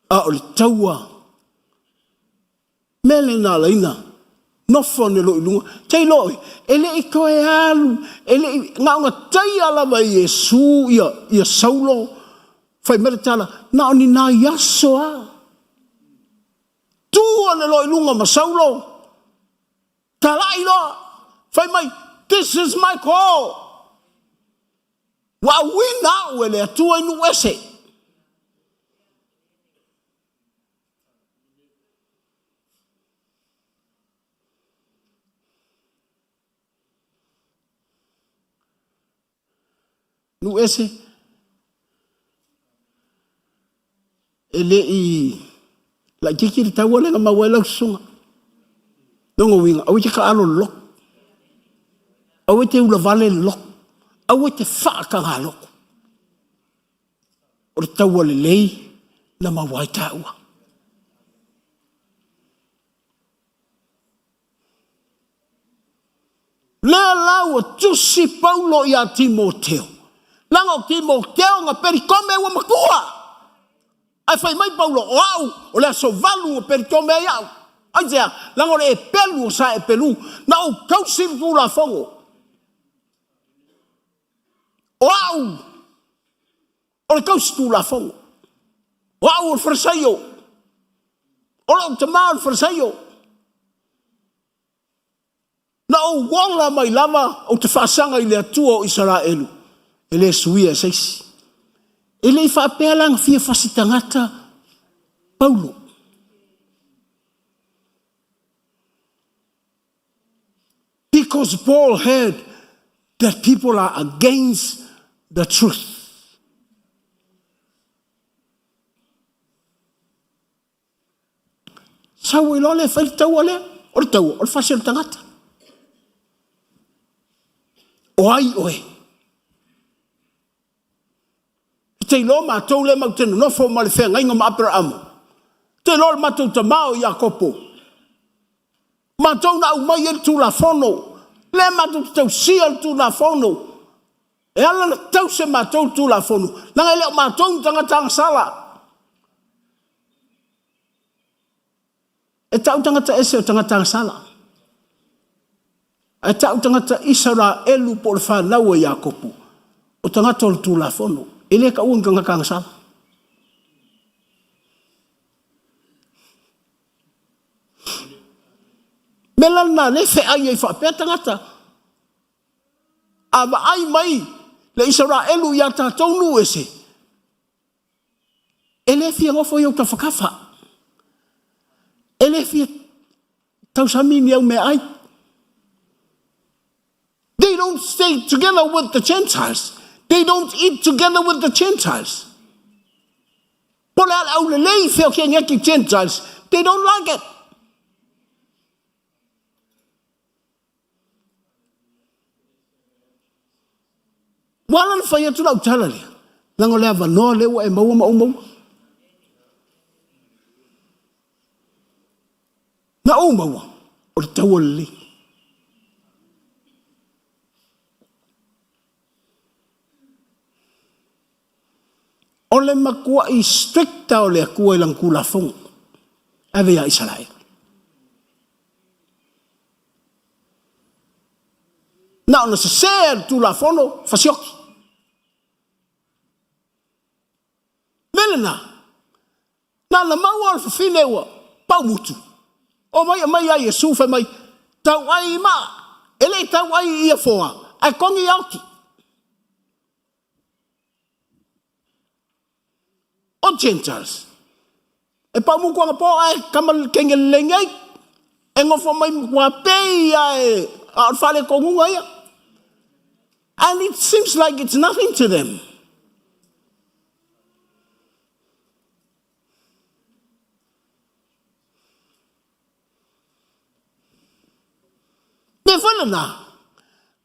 A o le taua mea lea na ala ai na nofo ane loa i luga. Te iloa oe, e le i toe alu, e le i, na ona taia lava e Iesu ia, ia Saulo, fai mai le tala, na o ni nai aso lava. Tu ane loa i luga ma Saulo, talai loa, fai mai, this is my call. Ua auina au e le Atua i nuu ese. Nuu ese e le i laitiiti le taua lea na maua ai lau susuga. Lona uiga, aua e te taalo i le lotu. Aua e te ulavale i le lotu. Aua e te faataga lotu. O le taua lelei na maua ai taua. Lea la ua tusi Paulo ia Timoteo, leaga o Timoteo na peritome ua matua. Ae fai mai Paulo, o au, o le aso valu ua peritome ai au. Aisea? Leaga o le epelu o sa epelu, na ou tausi le Tulafono. O au, o le tausi Tulafono. O au o le Farisaio. O lou tama o le Farisaio. Na ou ola mai lava ou te faasaga i le Atua o Isaraelu, e le suia e se isi. E le i faapea la na fia fasi tagata Paulo. Because Paul heard that people are against the truth. Sau ai loa lea e fai le taua lea. O le taua, o le fasi o le tagata. O ai oe? E te iloa matou lea matou te nonofo ma le feagaiga ma Aperaamo. E te iloa le matou tama o Iakopo. Matou na aumai ai le Tulafono. Lea matou te tausia le Tulafono. E ala ona tausi e matou le Tulafono, leaga e le o matou ni tagata agasala. E tau tagata ese o tagata agasala. Ae tau tagata Isaraelu po o le fanau a Iakopo, o tagata o le Tulafono. E le taua ni tagata agasala. Mea la lena lea e feai ai faapea tagata. A vaai mai le Isaraelu ia tatou nuu ese, e le fia nofo i ou tafatafa, e le fia tausami ni au meaai. They don't stay together with the Gentiles. They don't eat together with the Gentiles. Po le a le aulelei feokiangi atu i Gentiles, they don't like it. Ua ala ona fai atu lau tala lea, leaga o le avanoa lea ua e maua ma ou maua. Na ou maua, o le taua lelei. O le matuai stricta o le Atua i lana Tulafono, ave ia Isaraelu. Na ona sese le Tulafono, fasioti. Mea lena, na ona maua o le fafine ua paumutu. Omai aumai ia Iesu fai mai, tauai i maa, e le i tauai i ia foa, ae togi ia oti. O Gentiles. E paumutu anapo ae kama kenge lelei nei. E nofo mai matua pei ae a o le faaletonuga ia. And it seems like it's nothing to them. Pe foi lena,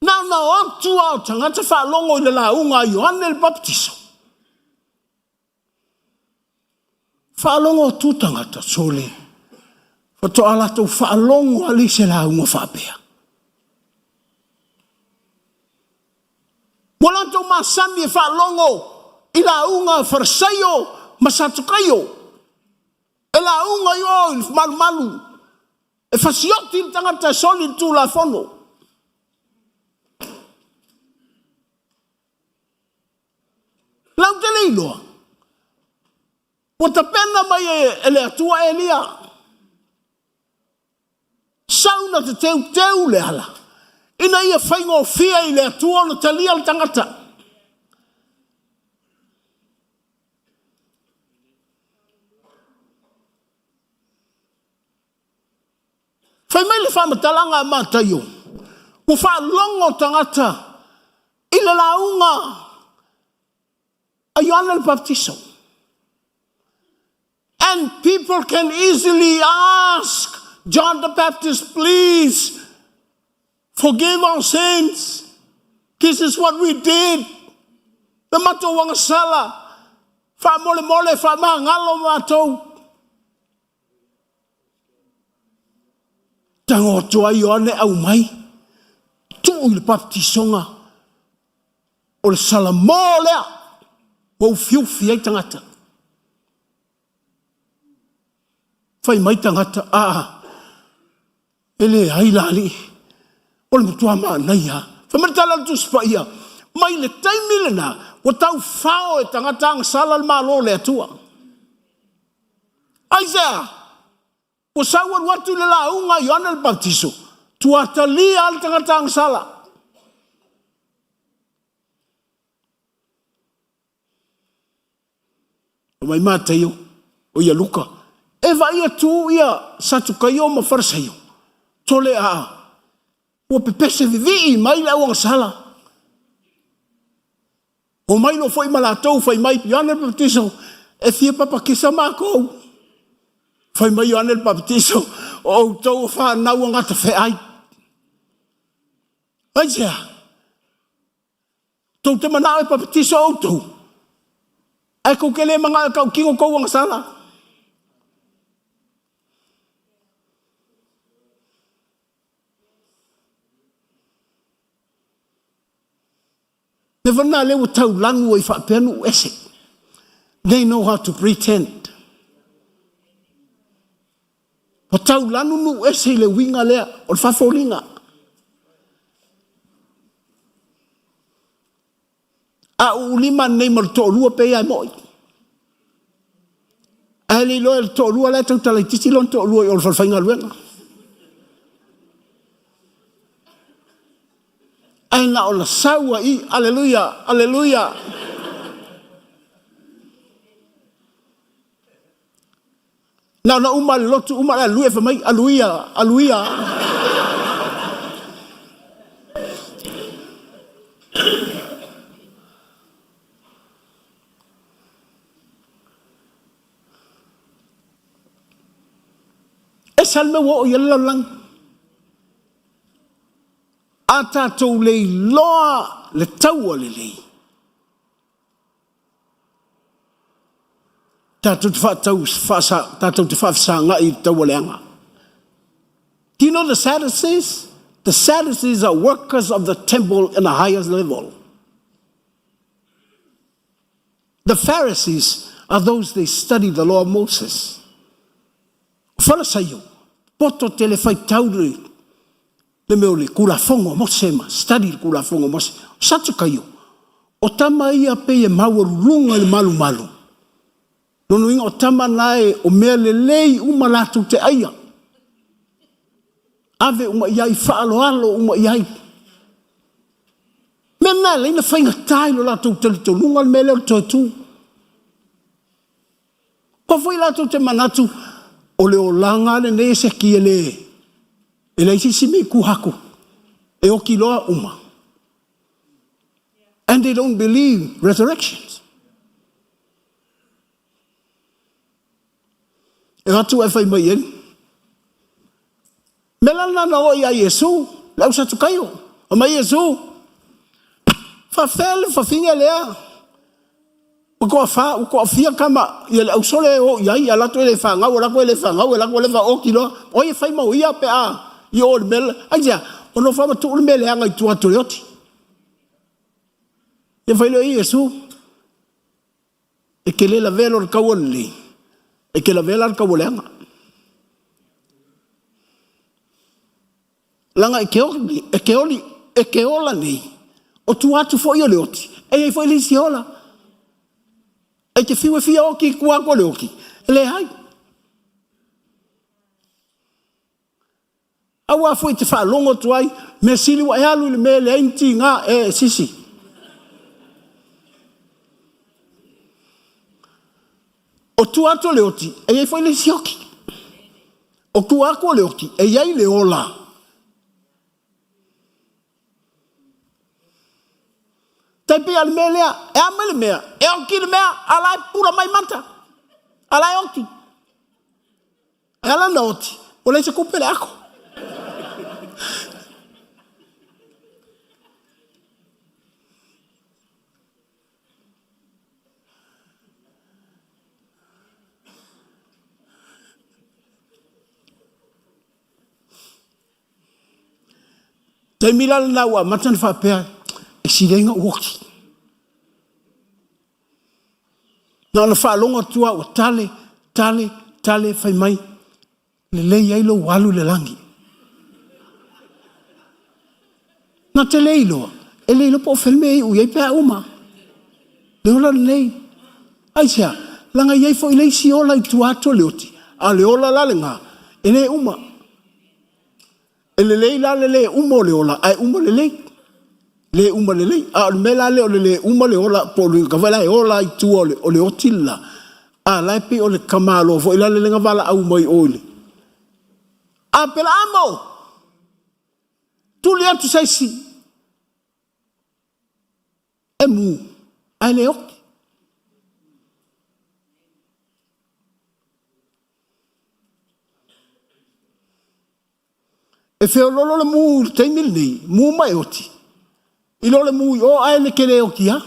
na ona o atu lava o tagata faalogo i le lauga a Ioane le Papatiso. Faalogo atu tagata, sole, faatoa latou faalogo lava i se lauga faapea. Ua latou masani e faalogo i lauga a Farisaio ma Satukaio, e lauga i o i le malumalu, e fasioti le tagata e soli le Tulafono. Latou te le iloa, ua tapena mai e le Atua Elia. Sau na te teuteu le ala, ina ia faigofie i le Atua ona talia le tagata. Fai mai le faamatalaga a Mataio, ua faalogo tagata i le lauga a Ioane le Papatiso. And people can easily ask John the Baptist, please forgive our sins. This is what we did. Le matou agasala, faamolemole, faamagalo matou. Tago atu ai Ioane aumai, tuu i le baptisoga o le salamo lea ua ufiufi ai tagata. Fai mai tagata, aa, e leai la alii, o le matua manaia. Fai mai le tala a le Tusi Paia, mai le taimi lena, ua taufao e tagata agasala le Malo o le Atua. Aisea? Ua sau alu atu i le lauga a Ioane le Papatiso, tuatalia lava le tagata agasala. Mai Mataio, o ia Luka, e vaai atu ia Satukaio ma Farisaio, tole aa, ua pepese vivii mai le auagasala. Omai loa foi ma latou, fai mai, Ioane le Papatiso, e fia papakisa makou. Fai mai Ioane le Papatiso, o outou o fanau a gatafeai. Aisea? Tou te manao e papatiso outou, ae kou te le manao e tautino tou agasala. Mea foi lena lea ua taulanu ai faapea nuu ese. They know how to pretend. Ua taulanu nuu ese i le uiga lea o le faafoliga. A uulima nei ma le toalua pei lava e mo'i. Ae le iloa e le toalua la e tautala itiiti lona toalua i o i le falefaigaluega. Ae na ona sau a i, aleluia, aleluia. Na ona uma le lotu, uma le aleluia, fai mai, aluia, aluia. Ese lava le mea ua oo i ai le lalolagi. A tatou le iloa le taua lelei, tatou te faatau, faasa, tatou te faafesagai i le taua leaga. Do you know the Sadducees? The Sadducees are workers of the temple in a higher level. The Pharisees are those they study the law of Moses. Falasaio, poto tele faitau le, le mea o le Tulafono a Mose ma study le Tulafono a Mose. Satukaio, o tama ia pei e maualuluga i le malumalu. Lona uiga o tama na e o mea lelei uma latou te aia. Ave uma i ai, faaaloalo uma i ai. Mea na e alai ona faigata i lo latou talitonuga le mea lea o le toe tu. Aua foi latou te manatu, o le olaga lenei e seki e le, e leai se isi mea i tua atu, e oti loa uma. And they don't believe resurrections. E o atu ae fai mai i ai. Mea la lena na oo ia Iesu. Le au Satukaio. Fai mai Iesu, Faafefea le fafine lea? Ua toafa, ua toafia tama, ia le ausole e o i ai, alu atu e le fanau, alu atu e le fanau, alu atu e le va oti loa. O ai e fai ma o ia pe a i o i le mea le. Aisea? Ua nofo lava ma tuu le mea leaga i tua atu o le oti. Ia fai lea o Iesu, E te le lavea loa i le taua lenei, e te lavea la i le taua leaga. Leaga e te oli, e te oli, e te ola nei, o tua atu foi o le oti, e i ai foi le isi e ola. E te fiu e fia oti i tua atu o le oti, e leai. Aua foi e te faalogo atu ai, mea sili ua e alu i le mea e leai ni tiga, e sisi. O tua atu o le oti, e i ai foi le isi oti. O tua atu o le oti, e i ai le ola. Tai pei a le mea lea, e a mai le mea, e oti le mea, a la e pula mai mata, a la e oti. E ala ona oti, ua leai se tupe i le ato. Taimi la lena ua amata ona faapea, e sili ai ona ou oti. Na ona faalogo atu lava ua tale, tale, tale, fai mai, lelei ai lou alu i le lagi. Na te le iloa, e le iloa po o fea le mea e iu i ai pe a uma. Le ola lenei. Aisea? Leaga e i ai foi le isi ola i tua atu o le oti, a o le ola la lena, e le uma. E lelei la le le uma o le ola, ae uma lelei. Le uma lelei. A o le mea la lea o le le uma le ola, po o le uiga foi la e ola i tua o le oti le la, a la e pei o le tamaloa foi la lea na valaau mai o i le Aperaamo! Tuli atu se isi e mu, ae le oti. E feololo le mu i le taimi lenei, mu ma e oti, i lo le mu i o ae le te le oti lava.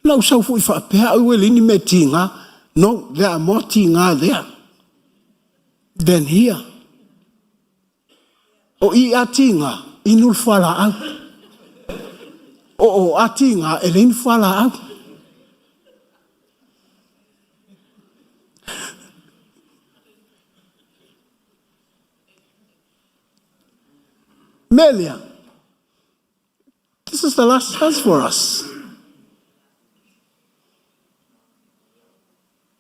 Na ou sau foi faapea au e leai ni mea tiga. No, there are more tiga there than here. O i a tiga, inu le fualaau. O o a tiga, e leai ni fualaau. Mea lea, this is the last chance for us.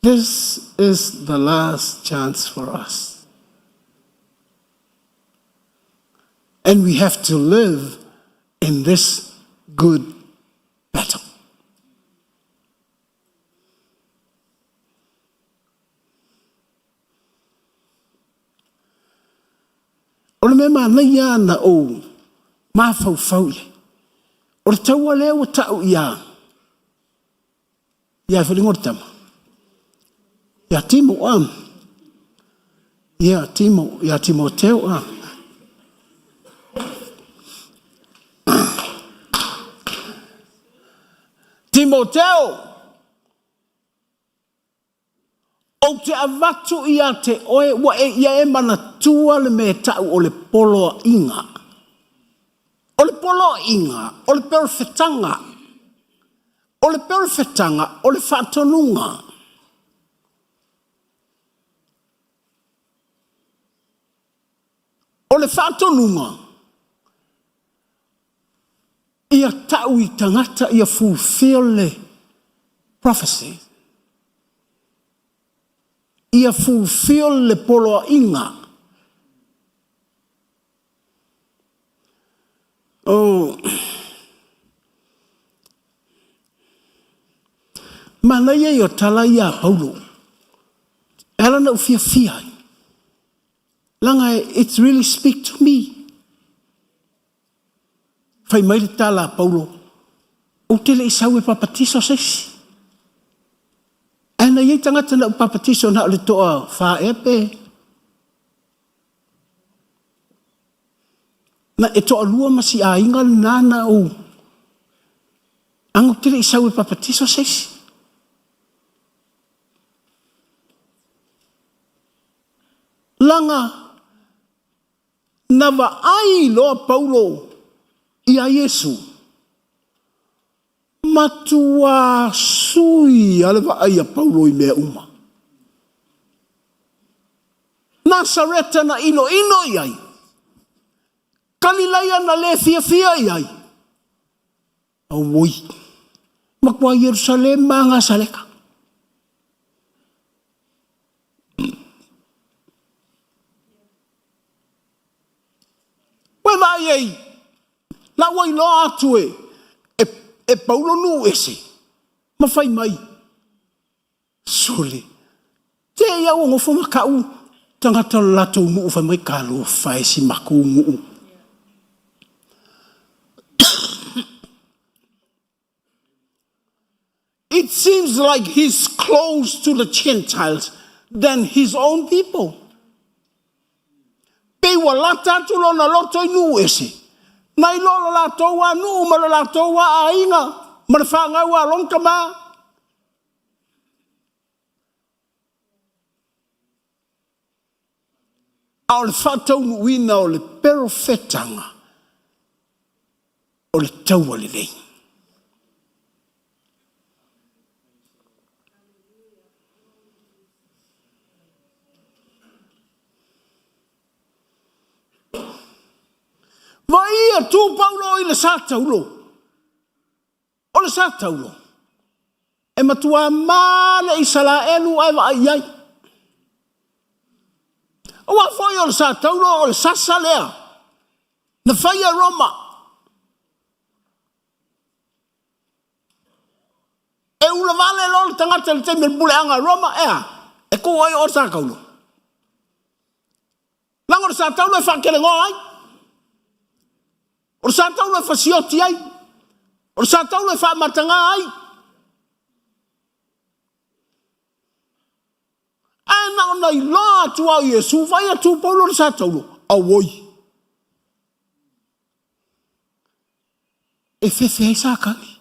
This is the last chance for us. And we have to live in this good battle. O le mea manaia na ou mafaufau i ai, o le taua lea ua tau ia ia foi le igoa o le tama, ia Timo, a, ia Timo, ia Timoteo, a. Timoteo, Ou te avatu ia te oe, ua e ia e manatua le mea e ta'u o le poloaiga. O le poloaiga, o le perofetaga. O le perofetaga, o le faatonuga. O le faatonuga, ia ta'u i tagata ia fulfill le prophecy. Ia fulfill le poloaiga. Oh. Manaia ia o tala ia a Paulo. E ala ona ou fiafia ai. Leaga it really speak to me. Fai mai le tala a Paulo, Ou te le i sau e papatiso se isi. Ae na i ai tagata na ou papatiso na o le toa wha ea pe. Na e toalua ma si aiga lena na ou aga ou te le i sau e papatiso se isi. Laga na vaai loa Paulo iā Iesu, matuā sui a le vaai a Paulo i mea uma. Nasareta na inoino i ai, Kalilaia na le fiafia i ai, Auoi, matua Ierusalema a Gasaleka. Ua e vaai ai, la ua iloa atu e, e, e Paulo nuu ese, ma fai mai, sole, te ia ua nofo ma ka'u tagata o le latou nuu fai mai, talofa e si makou nuu. It seems like he's close to the Gentiles than his own people. Pei ua lata atu lona loto i nuu ese, nai lo lo latou a nuu ma lo latou a aiga ma le fanau a lona tama. A o le faataunuuina o le perofetaga o le taua lelei. Vaia tu Paulo i le sa taulo. O le sa taulo, e matuā ma le Isalaelu ae vaai i ai. Aua foi o le sa taulo o le sasa lea na faia e Roma. E ulavale loa le tagata i le taimi o le puleaga a Roma, e a? E tu ai o le sa taulo. Leaga o le sa taulo e faatelegoa ai. O le sa taulo e fasioti ai. O le sa taulo e faamatagā ai. Ae na ona iloa atu lava o Iesu, vaai atu Paulo le sa taulo, auoi. E fefe ai Satani.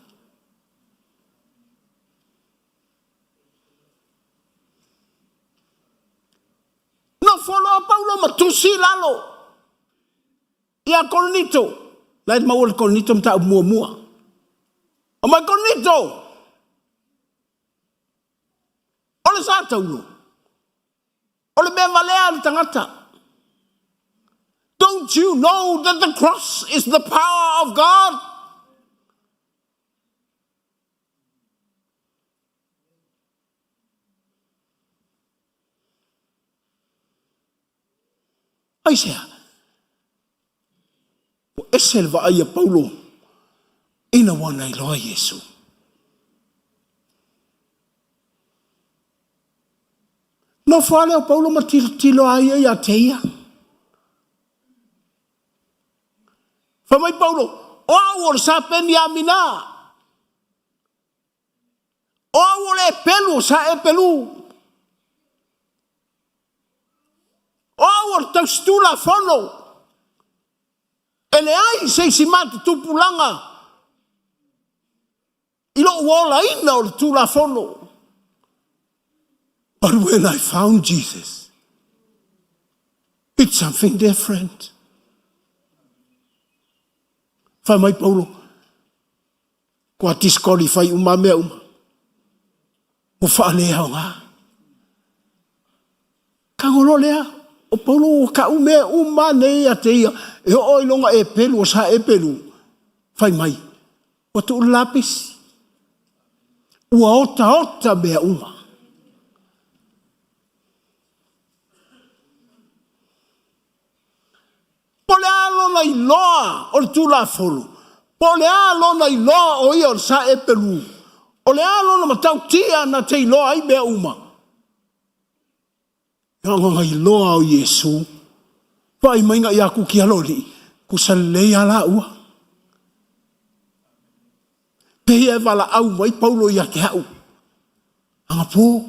Nofo loa Paulo ma tusi i lalo ia Korinito. La e maua le Korinito mataupu muamua. Aumai Korinito! O le sa taulo. O le mea valea a le tagata. Don't you know that the cross is the power of God? Aisea? Ua ese le vaai a Paulo ina ua na iloa Iesu. Nofo lava lea o Paulo ma tilotilo a ia ia te ia. Fai mai Paulo, o au o le Sa Peniamina. O au o le epelu o sa epelu. O au o le tausitulafono. E leai se isi ma te tupulaga i lou olaina o le Tulafono. But when I found Jesus, it's something different. Fai mai Paulo, Kua disqualify uma mea uma. Ua faaleaoga. Tago loa lea, o Paulo ua ka'u mea uma nei ia te ia, e oo i lona epelu o sa epelu, fai mai, ua tuu le lapisi. Ua otaota mea uma. Po o le a lona iloa o le Tulafono, po o le a lona iloa o ia o le saepelu, o le a lona matautia na te iloa ai mea uma. Na ona iloa o Iesu, vaai mai na ia kuki aloalii, kusa lelei a laua. Pei e valaau mai Paulo ia te au. Anapo,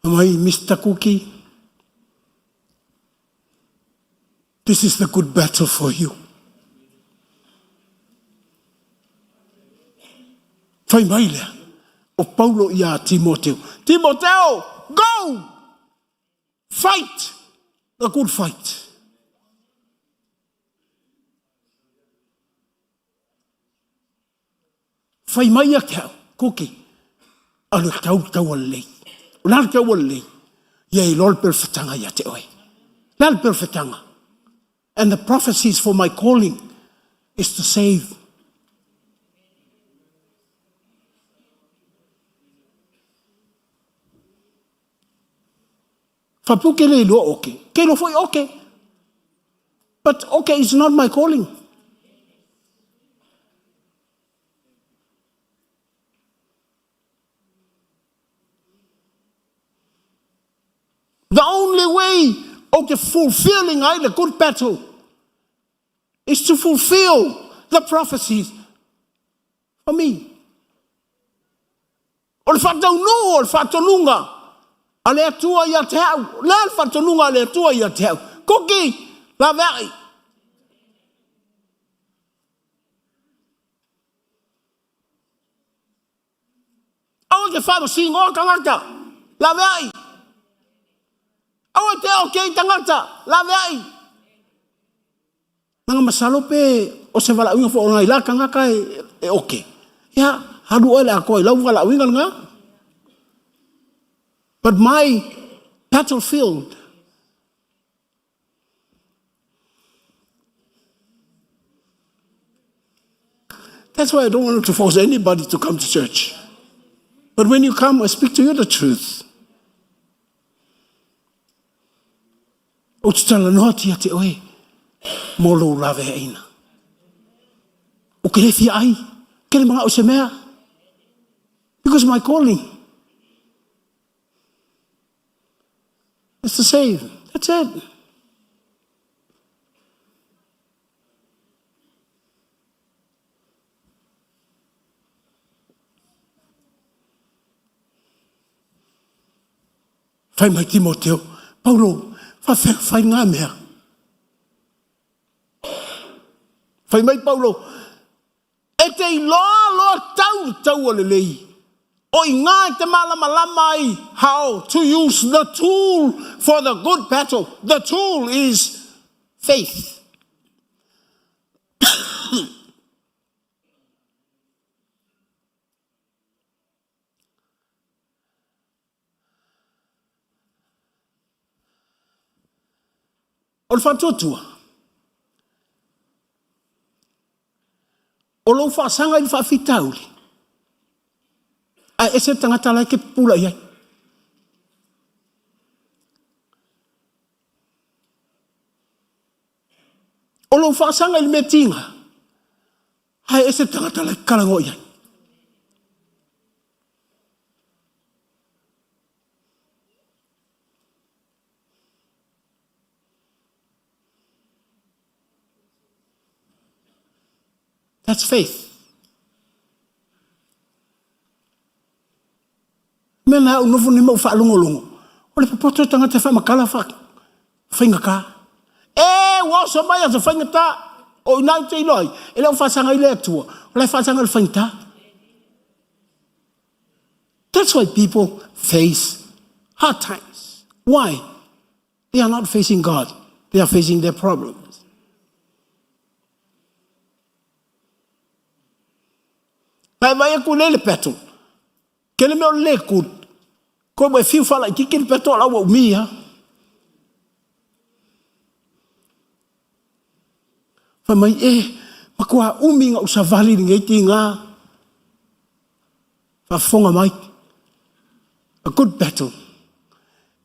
mai Mr. Kuki. This is the good battle for you. Fai mai lea o Paulo iā Timoteo, Timoteo, go! Fight the good fight. Fai mai ia te au, Kuki, alu e tau le taua lelei. O le a le taua lelei? Ia iloa le perofetaga ia te oe. Le a le perofetaga? And the prophecies for my calling is to save. Faapea ke le iloa oke. Ke iloa foi oke. But oke is not my calling. The only way of the fulfilling ai the good battle is to fulfill the prophecies for me. O le faataunuu o le faatonuga a le Atua ia te au. O le a le faatonuga a le Atua ia te au? Kuki, laveai. Aua te faamasinoa tagata, laveai. Aua te oke i tagata, laveai. Nanga masalo pe o se valaauina foi o nai la tagata e oke. Ia, alu oe le atoa i lau valaauina lena. But my battlefield That's why I don't want to force anybody to come to church. But when you come, I speak to you the truth. Ou te talanoa atu ia te oe mō lou laveaiina. O ke le fia ai, ke le mangao se mea. Because my calling is to save. That's it. Fai mai Timoteo, Paulo, whawhea whai ngā mea. Fai mai Paulo, e te iloa loa tau le taua lelei, o i ngā e te mālamalama ai how to use the tool for the good battle. The tool is faith. O le faatuatua, o lou faasaga i le faafitauli, ae ese le tagata la e te pupula i ai. O lou faasaga i le mea tiga, ae ese le tagata la e talanoa i ai. That's faith. Mea na au nofo nei ma ou faalogologo, o le popoto o tagata e faamatala faigata. E, ua oso mai aso faigata, o ina ou te iloa ai, e le o faasaga i le Atua, o la e faasaga i le faigata. That's why people face hard times. Why? They are not facing God. They are facing their problems. Ngai mai aku le le peto. Ke le mea o le ku. Ko mo e fiu whala i kiki le peto la ua umi ha. Fai mai e, ma kua umi nga usavali ni ngei ti ngā. Faafofoga mai. A good battle.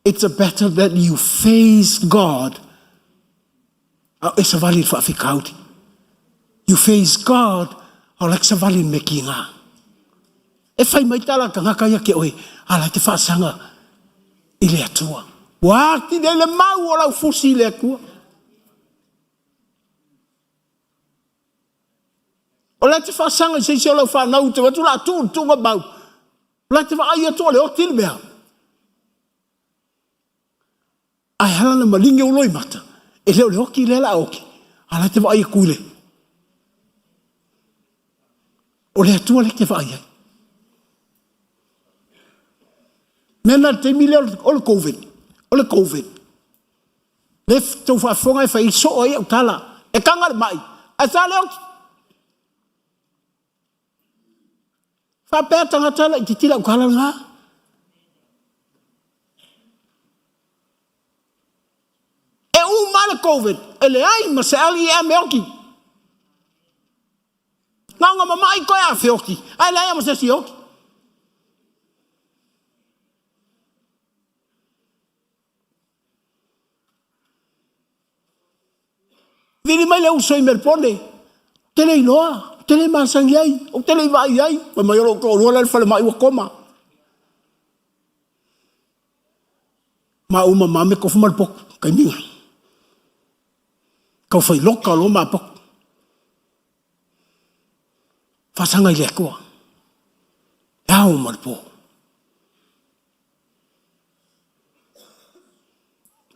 It's a battle that you face God. A e savali le faafitauli. You face God, a o la e savali le mea ki ngā. E fai mai tala tagata ia ke oe, a la te faasaga i le Atua. Ua ati nei le mau o lau fusi i le Atua. O la e te faasaga i se isi o lau fanau i te atu la tuu le tuuga mau. O la e te vaai atu o le oti le mea. Ae ala na malingi ou loimata. E le o le oki lea la oki, a la te vaai aku i le. O le Atua lea e te vaai ai. Mea na le taimi lea o le Covid, o le Covid. Le tou faafofoga e fai soo ai au tala. E taga le mai, ae sa le oki. Faapea tagata laitiiti lau tala lena. E uma le Covid, e leai ma se ali e ame oki. Na ona mamai koe a feoki, ae leai ma se isi e oki. Vili mai le uso i Melpone, ou te le iloa, ou te le masani ai, ou te le i vaai ai. Fai mai o lou toalua la i le falemai ua koma. Maua ma mame tofu ma le potu, taimi na. Tau fai loka loa ma potu. Faasaga i le Atua. E ao ma le po.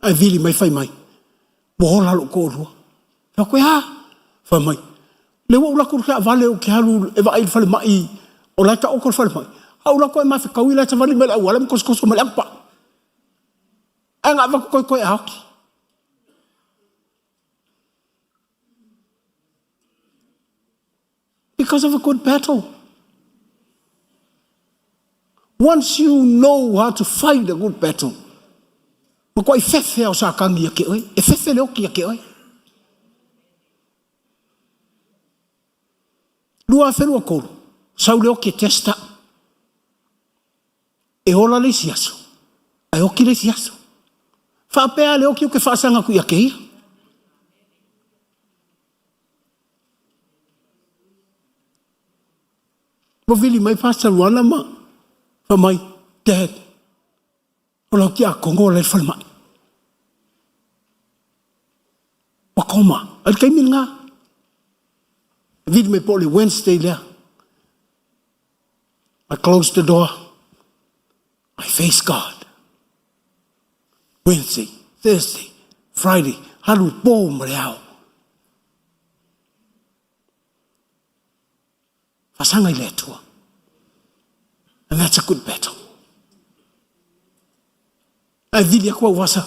Ae vili mai fai mai, ua ola lou toalua. Fai atu, e a? Fai mai, lea ua ou alu atu i le taavale ou te alu e vaai i le falemai, o la e taoto le falemai. Ae ou alu atu ae mafetaui la e savali mai le auala ma tosotoso mai le atupau. Ae na avatu toe toe a oti. Because of a good battle. Once you know how to fight a good battle, matuai fefe a o Satani ia te oe, e fefe le oti ia te oe. 2023, sau le oti e test au. E ola le isi aso, ae oti le isi aso. Faapea le oti ou te faasaga atu ia te ia. Ua vili mai Pastor Luana ma fai mai, Dad, o lau tiakono la i le falemai. Ua koma. Ai le taimi lena. Vili mai po o le Wednesday lea. I closed the door. I face God. Wednesday, Thursday, Friday, alu po ma le ao. Fasaga i le Atua. And that's a good battle. Ae vili aku au asa.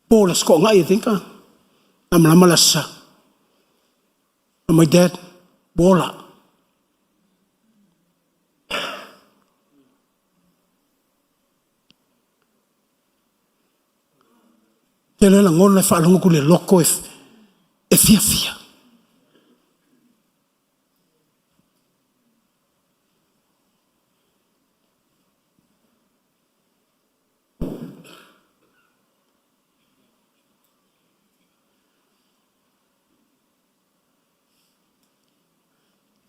Po le sikoa ngai, I think. Ah. Lamalama le asa. My dad, ua ola. Tele lagona e faalogo atu le loto e, e fiafia.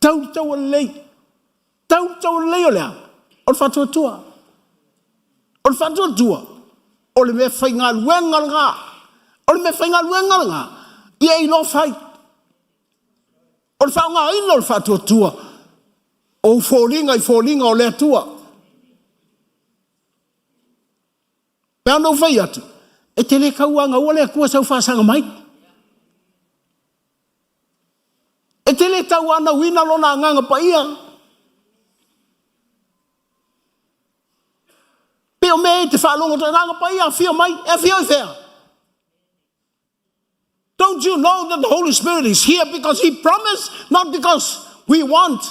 Tau le taua lelei. Tau le taua lelei o le a? O le faatuatua. O le faatuatua, o le mea faigaluega lena. O le mea faigaluega lena, ia e iloa fai. O le faaaogaina o le faatuatua, o ou foliga i foliga o le Atua. Pe ana ou fai atu, e te le tauagaua le Atua sau faasaga mai. E te le tauanauina lona agaga paia. Pe o mea e te faalogo te agaga paia afio mai, e afio i fea? Don't you know that the Holy Spirit is here because He promised, not because we want?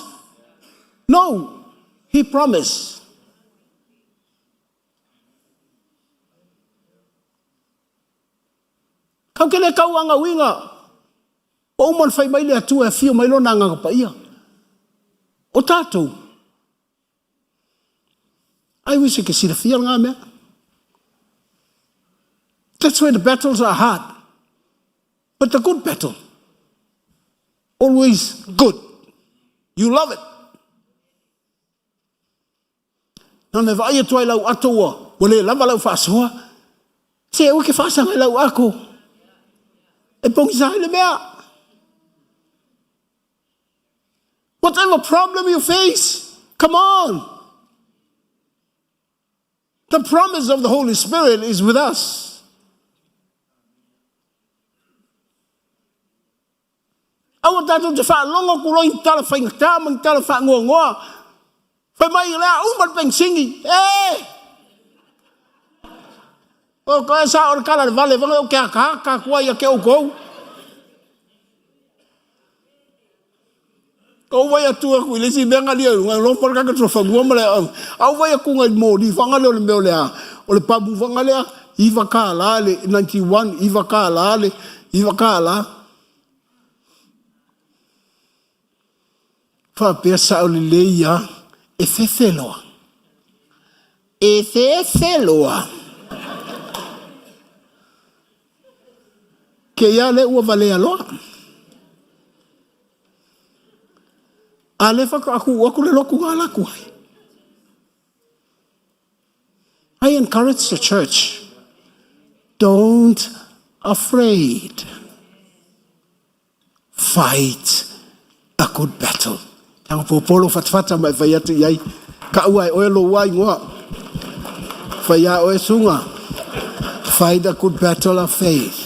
No, He promised. Kau ke le tauagauina, ua uma ona fai mai le Atua e afio mai Lona Agaga Paia. O tatou, I wish e ke silafia lena mea. That's where the battles are hard. But the good battle, always good. You love it. Na ona e vaai atu ai lau ato ua, ua le lava lau faasoa. Se aua ke faasaga i lau ako. E pogisa ai le mea. Whatever problem you face, come on. The promise of the Holy Spirit is with us. Aua tatou te faalogo atu loa i ni tala faigata ma ni tala faanoanoa. Fai mai o le a uma le penisini. E! O koe sa o le tala le vale, vale o ke akaaka atu ai ia te outou. Ou vai atu aku i le isi mea galia i luga, lofa le tagata fanua ma le au vai atu nai moli fanga lea o le mea o le a, o le pamu fanga lea, $9 le 91, $9 le $9. Faapea sao lelei a, e fefe loa. E fefe loa. Ke ia le ua valea loa. A le faatoa tuu atu le lotu na ala atu ai. I encourage the church. Don't afraid. Fight a good battle. Tanga pōpolo fatafata mai fai atu i ai. Ka ua e oe lo ua ingoa. Fai a oe sunga. Fight a good battle of faith.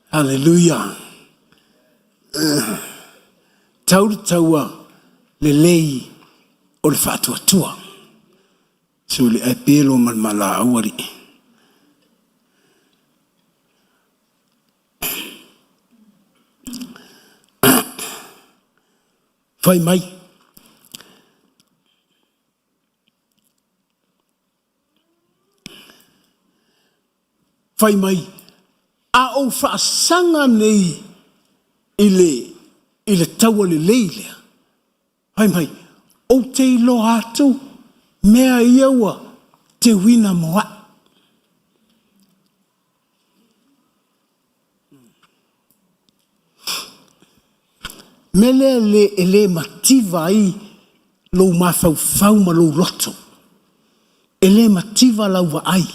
Hallelujah. Tau le taua lelei o le faatuatua. Suli ai pelo ma le malaau alii. Fai mai. Fai mai, a ou faasaga nei i le, i le taua lelei lea, fai mai, ou te iloa atu mea ia ua teuina mo a'u. Mea lea le, e le mativa ai lou mafaufau ma lou loto. E le mativa lau vaai.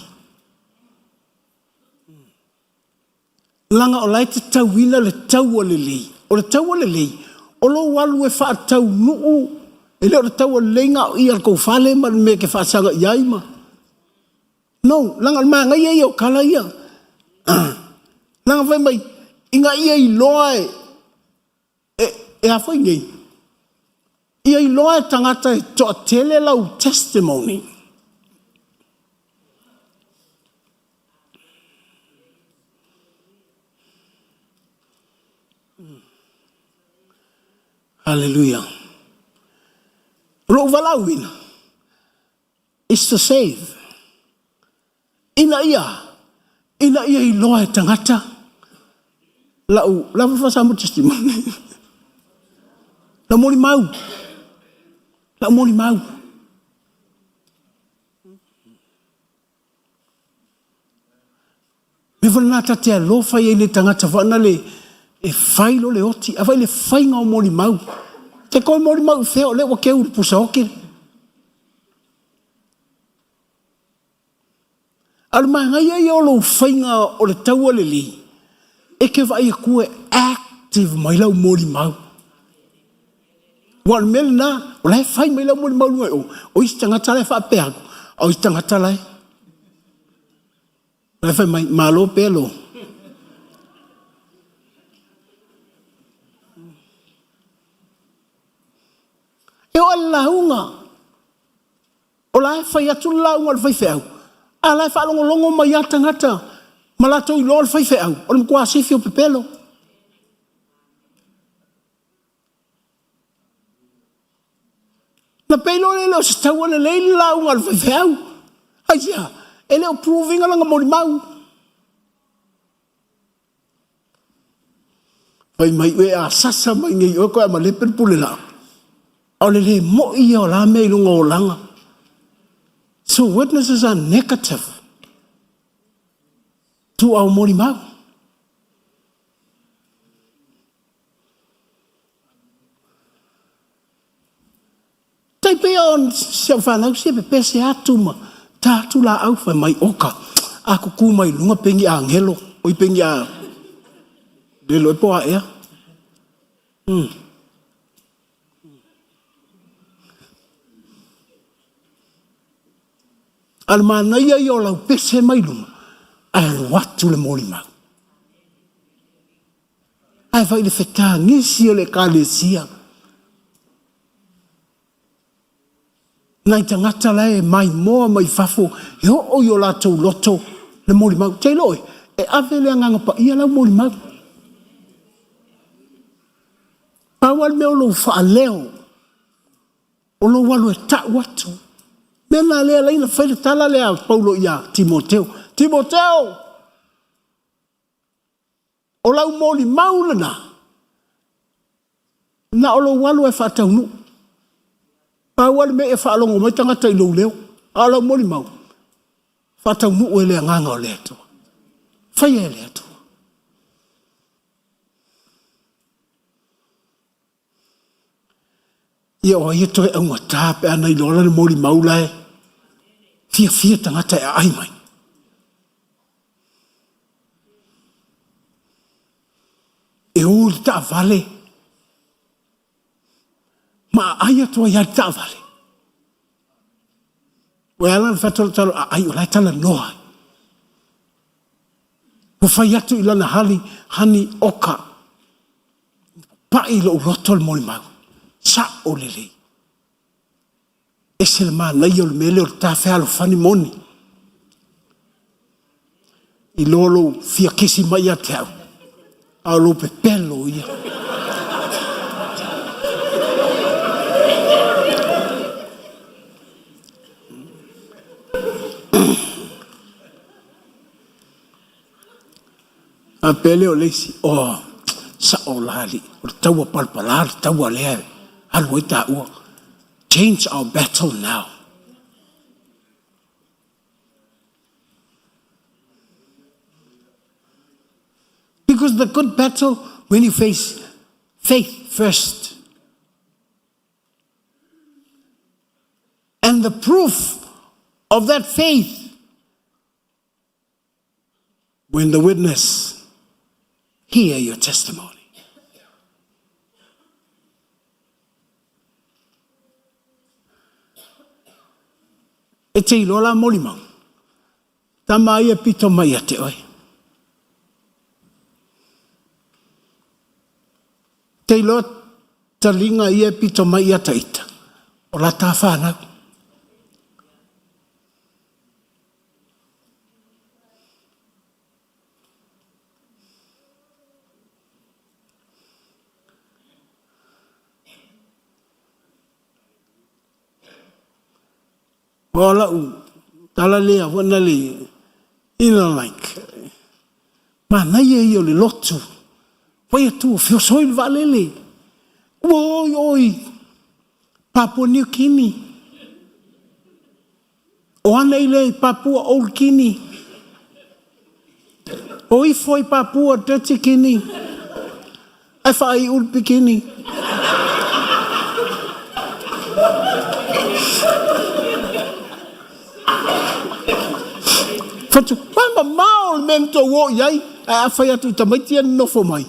Leaga o la e te tauina le taua lelei. O le taua lelei, o lou alu e faataunuu, e le o le taua lelei na o i a le tou fale ma le mea e te faasaga i ai ma... No, leaga o le manaia ia o tala ia. Leaga fai mai, ina ia iloa e, e, e a foi nei, ia iloa e tagata e toatele lau testimony. Hallelujah. O lou valaauina, is to save. Ina ia, ina ia iloa e tagata lau, lava fa Samoa testimony. Lau molimau. Lau molimau. Mea foi lena ta te alofa i ai le tagata faana le e fai lo le oti, a fai le faiga o molimau. Te koe molimau i fea o lea ua keu i le pusa oki. A o le manaia ia o lou faiga o le taua lelei, e te vaai atu e active mai lau molimau. Aua o le mea lena, o la e fai mai lau molimau i luga i o, o isi tagata la e faapea atu, a o isi tagata la e, la e fai mai, malo pea lo. E oo i le lauga, O la e fai atu le lauga a le faifeau, a la e faalogologo mai lava tagata ma latou iloa le faifeau, o le matua sifi o pepelo. Na pei loa lea e le o se taua lelei le lauga a le faifeau. Aisea? E le o prove ina lana molimau. Fai mai oe a sasa mai nei oe koe a malepe le pule laa. A o le le moi ia o la mea i luga o olaga. So witnesses are negative. Tu au molimau. Tai pei o si au fanau sia pepese atu ma ta atu laau fai mai oka a kuku mai luga pengi angelo oi pengi a lelo e po a ea. A o le manaia ia o lau pese mai luma, ae alu atu le molimau. Ae fai le fetagisi o le ekalesia. Nai tagata la e maimoa mai fafo e oo i o latou loto le molimau. Te iloa oe, e ave le Agaga Paia lau molimau. Pau lava le mea o lou faaleo, o lou alu e tau atu. Mea na lea laina fai le tala lea a Paulo ia Timoteo. Timoteo! O lau molimau lena, na o lou alu e faataunuu. Pau lava le mea ia faalogo mai tagata i lou leo, a o lau molimau, faataunuu e le Agaga o le Atua. Faia e le Atua. Ia o ai e toe augata pe a na iloa lana molimau la e fiafia tagata e aai mai. E o i le taavale ma aai atu ai lava i le taavale. Ua ala ona fai atu talo aai o la e talanoa ai. Ua fai atu i lana hali hani oka. Pai i lou loto le molimau. Sao lelei. Ese le manaia o le mea lea o le ta fealofani moni. Iloa lou fia kisi mai ia te au, a o lou pepelo ia. Faapea lea o le isi, oh, sao la alii, o le taua palapala le taua lea e alu ai taua. Change our battle now. Because the good battle, when you face faith first, and the proof of that faith when the witness hear your testimony. E te iloa la molimau, tama ai e pito mai ia te oe. Te iloa taliga ia e pito mai ia ta ita, o la ta whanau. O lau tala lea foi na le, you know like, manaia ia o le lotu, fai atu ua feosoi le vaalele, ua o i o i Papua New Guinea, o ana i le Papua Old Guinea, o ifo i Papua Dirty Guinea, ae faaiu le bikini. Fatu, pa mamao le mea na tou o i ai, ae a fai atu i tamaiti ia nonofo mai.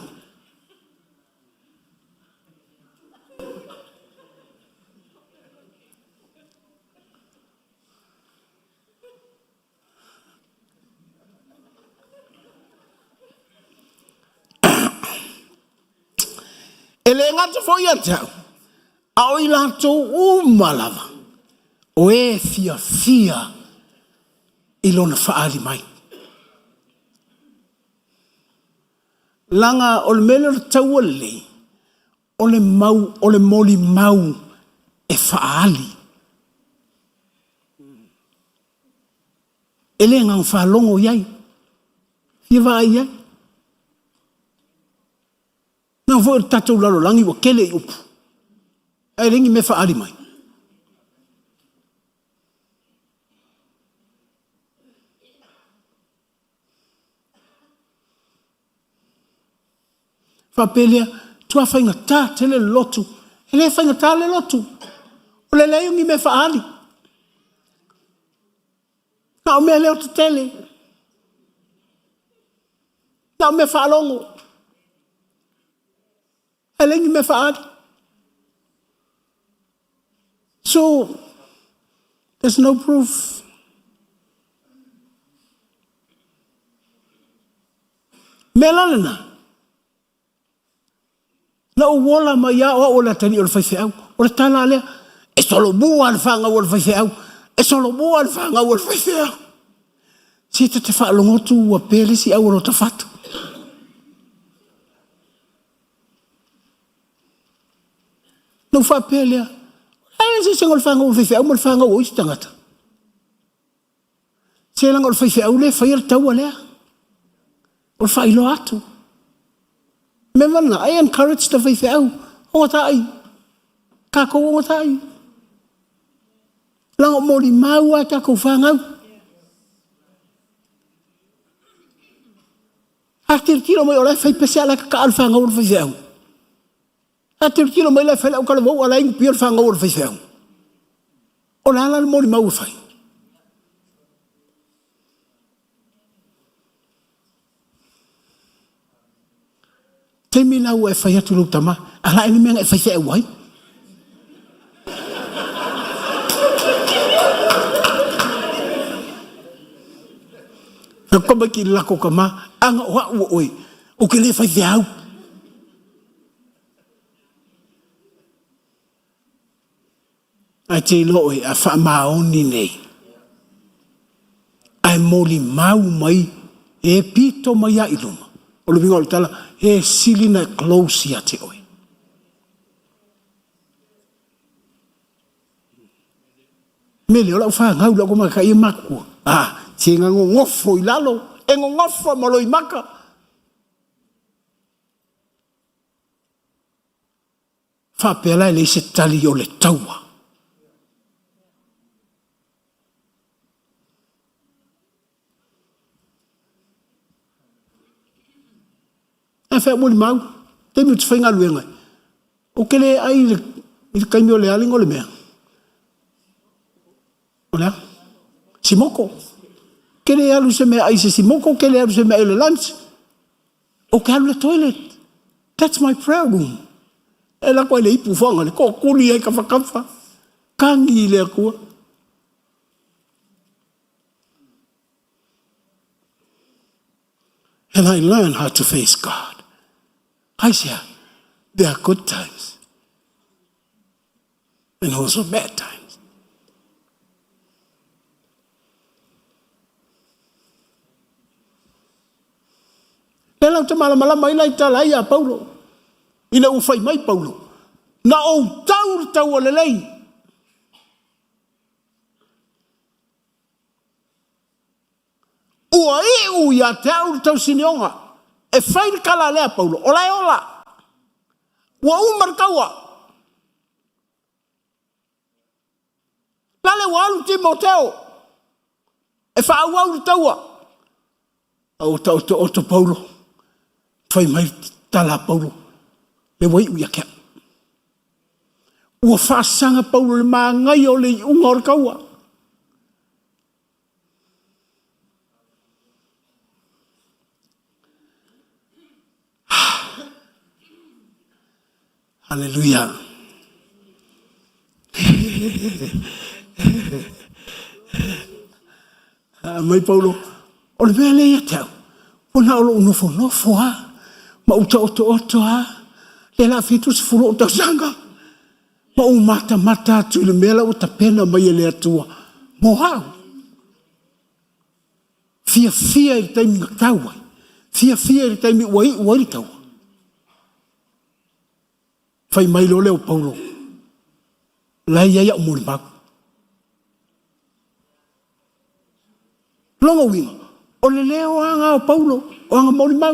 E le gata foi ia te au, a o i latou uma lava, o e fiafia i lona faaali mai. Leaga o le mea lea o le taua lelei, o le mau, o le molimau e faaali. E le gau faalogo i ai, fia vaai i ai. Na foi o le tatou lalolagi ua tele i upu, ae leai ni mea faaali mai. Faapea lea, matua faigata tele le lotu. E le faigata le lotu, o le leai o ni mea faaali. Na o mea leo tetele. Na o mea faalogo. E leai ni mea faaali. So, there's no proof. Mea la lena, na ou ola mai lava o au o le atalii o le faifeau. O le tala lea, e solomua le fanau a le faifeau, e solomua le fanau a le faifeau. Se ta te faalogo atu ua pe le isi au o lota fatu. Na ou faapea lea, o le a le eseesega o le fanau a le faifeau ma le fanau o isi tagata? Se leaga o le faifeau lea e faia le taua lea. O le faailoa atu. Mea ma lena, I encourage the faifeau, ogatai, tatou ogatai. Leaga o molimau a tatou fanau. A tilotilo mai o la e fai pese a o la e tataa le fanau a le faifeau. A tilotilo mai la e fai le autalavou a o la e inupia le fanau a le faifeau. O le a la le molimau e fai? Taimi la ua e fai atu i lou tama, a la e le mea na e faifeau ai? Ka mai ki le lako tama, ana o au o oe, ou te le faifeau. Ae te iloa oe a faamaoni nei, ae molimau mai e pito mai lava i luma, o le uiga o le tala, e sili ona e close ia te oe. Mele, o lau fanau, lau tamaitai e matutua. Ah, se na nonofo i lalo, e nonofo ma loimata. Faapea la e leai se tali o le taua. Ae fai atu molimau, taimi ou te faigaluega ai, ou te le ai i le taimi o le a le igoa o le mea? O le a? Simoko. Ou te le alu i se meaai i se simoko, ou te le alu i se meaai o le lunch. Ou te alu i le toilet. That's my prayer room. E alu atu ai le ipu foga, le tootuli ai tafatafa. Tagi i le Atua. And I learn how to face God. Aisea, there are good times and also bad times. Lea la ou te malamalama ai la i tala ai a Paulo, ina ua fai mai Paulo, na ou tau le taua lelei. Ua iu ia te au le tausinioga. E fai le tala lea a Paulo, o la e ola. Ua uma le taua. Lale ua alu Timoteo e faaauau le taua. A ua taotooto Paulo, fai mai le tala a Paulo, le ua iu ia te au. Ua faasaga Paulo i le manaia o le iuga o le taua. Aleluia. Mai Paulo, o le mea lea ia te au, ua na o lou nofonofo lava, ma ou taotooto lava, lea la 70 ou tausaga, ma ou matamata atu i le mea la ua tapena mai e le Atua mo au. Fiafia i le taimi na tau ai, fiafia i le taimi ua iu ai le taua. Fai mai loa lea o Paulo, la e i ai au molimau. Lona uiga, o le leo lava lena o Paulo, o ana molimau.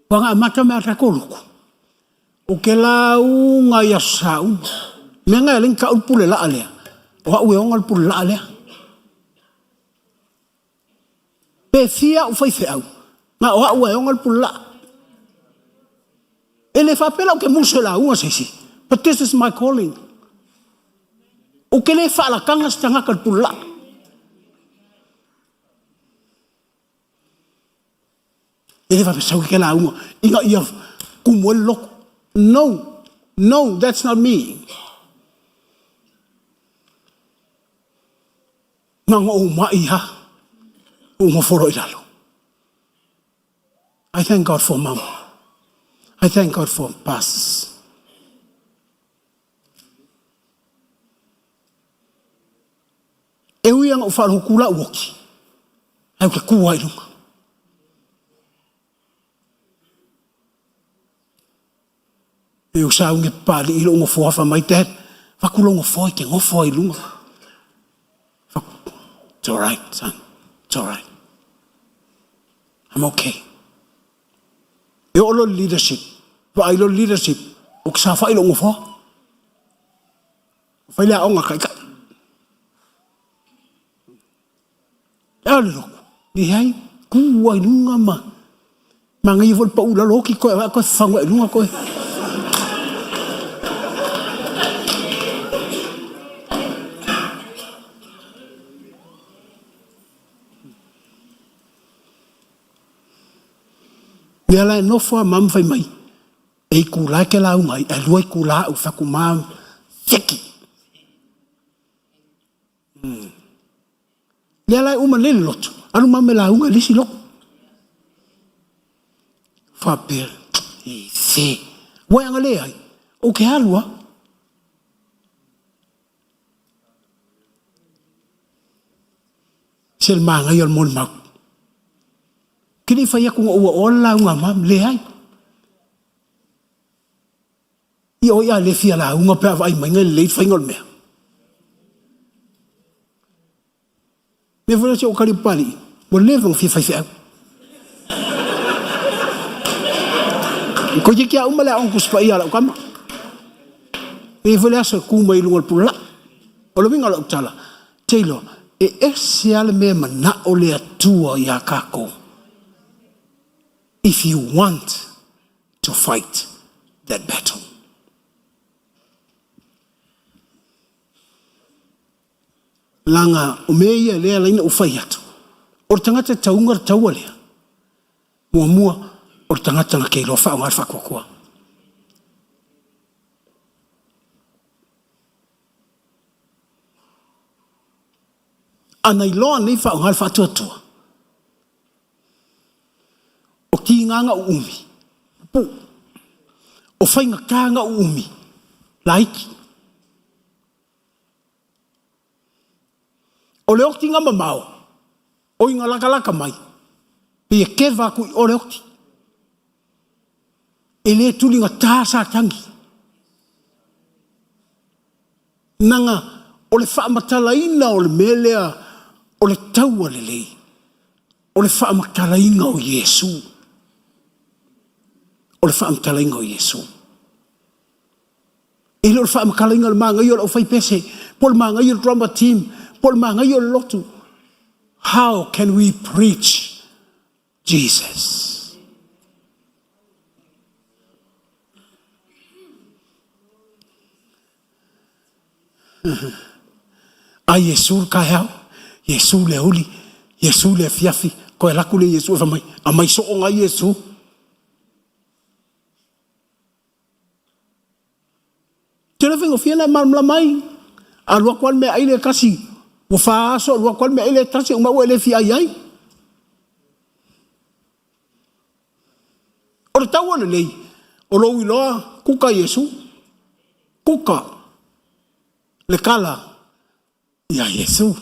Ua na amata mea a tatou lotu, ou te lauga i Aso Sa uma. Mea na e ala ai ona tau le pule laa lea, o au e ona le pule laa lea. Pe fia au faifeau, na o au e ona le pule laa. E le faapea la ou te musu e lauga se isi, but this is my calling. Ou te le faalataga se tagata i le pule laa. E le faapea sau ke lauga ina ia kumu ai le loto. No, no, that's not me. Na ona ou ma'i lava, ou nofo loa i lalo. I thank God for mum. I thank God for pastors. E ui lava ina ou faalogo atu lau oti, ae ou te tu lava i luga. E ou sauni e papalii lou nofoa fai mai, Dad, avatu lou nofoa e te nofo ai i luga. It's alright, son. It's alright. I'm okay. E oo loa i le leadership, vaai loa le leadership, ou te saofai i lou nofoa. Fai le aoga taitai. E a le lotu? Leai, tu ai luga ma manaia foi le pau i lalo, oti koe, a koe fafagu ai luga koe. Ia la e nofo a mama fai mai, e itula e te lauga ai, ae lua itula au, fai atu, Mom, feki! Lea la e uma nei le lotu, alu mama e lauga i le isi lotu. Faapea, e se, ua e agalē ai, ou te alu lava. Se le manaia o le molimau. Ou te le i fai atu na ou aoa le lauga a mama, leai. Ia oi a le fia lauga pe a vaai mai na e lelei le faiga o le mea. Mea foi lea si ou kali Papalii, ua leva ona fia faifeau. Toeitiiti lava uma le aoga Tusi Paia a lau tama. E i ai foi le aso e tu mai i luga o le pulelai. O le uiga o lau tala, Taylor, e ese lava le mea e manao le Atua iā tatou. If you want to fight that battle. Leaga o mea ia lea e ala ai ona ou fai atu, o le tagata e tauga le taua lea, muamua, o le tagata na te iloa faaaoga le faatuatua. A na iloa nei faaaoga le faatuatua, o tiga na uumi, pupuu, o faigata na uumi, laiti. O le otiga mamao, oi na latalata mai, pei e keva atu i o le oti. E le tuligata Satani. Naga o le faamatalaina o le mea lea o le taua lelei, o le faamatalaina o Iesu. O le faamatalaina o Iesu. E le o le faamatalaina o le manaia o le aufaipese, po o le manaia o le drama team, po o le manaia o le lotu. How can we preach Jesus? A Iesu le taeao, Iesu le aoauli, Iesu le afiafi, toe alu atu lea Iesu e fai mai, aumai soo nai Iesu. Tele faigofie ona e malamalama ai. Alu atu lava le meaai lea e tasi, ua fa aso, alu atu lava le meaai lea e tasi, uma ua e le fia ai ai. O le taua lelei, o lou iloa, kuka Iesu, kuka le kala Ia Iesu,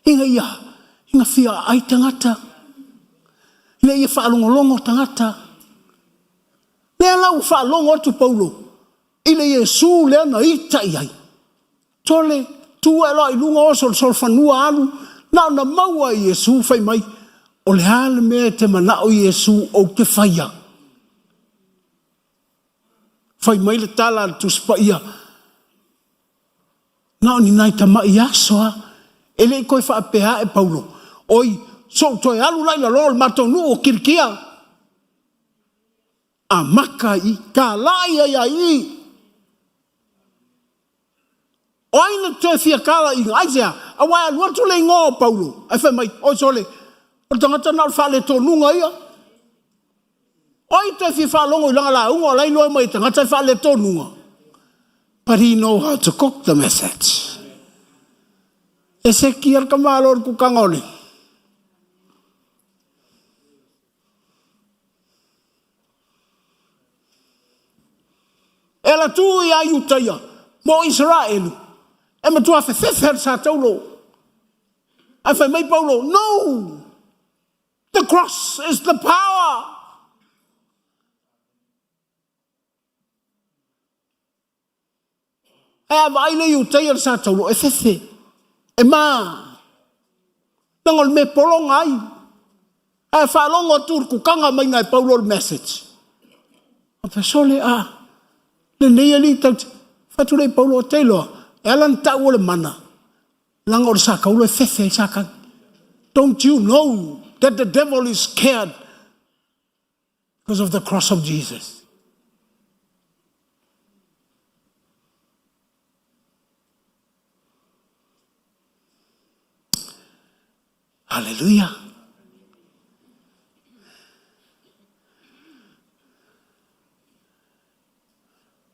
ina ia, ina fia aai tagata, ina ia faalogologo tagata. Lea la ua faalogo atu Paulo i le Iesu lea na ita i ai. Tole, tu ae loa i luga oso le solofanua alu, na ona maua e Iesu fai mai, o le a le mea e te manao Iesu ou te faia? Fai mai le tala a le Tusi Paia, Na o ni nai tama'i aso a, e le i toe faapea ae Paulo, Oi, so'u toe alu la i lalo o le matou nuu o Kilikia. Amata i, tala'i ai a i. O ai na toe fia tala'iga? Aisea? Aua e alu atu le igoa o Paulo, ae fai mai, Oi sole, o le tagata na o le faaletonuga ia. O ai toe fia faalogo i lana lauga o la e iloa mai e tagata e faaletonuga? But he know how to cook the message. E seki al ka malo le kukaga o le. E ala tu ia Iutaia mo Isaraelu, e matua fefefe le sa taulo. Ae fai mai Paulo, no! The cross is the power! Ae a vaai le Iutaia le sa taulo, e fefe, e mā. Leaga o le mea e pologa ai. Ae faalogo atu le kukaga mai e Paulo le message. A fesole a, lenei alii tau te, fatu le Paulo o te iloa, e ala na tau o le mana, leaga o le sa taulo e fefe ai Satani. Don't you know that the devil is scared because of the cross of Jesus? Hallelujah.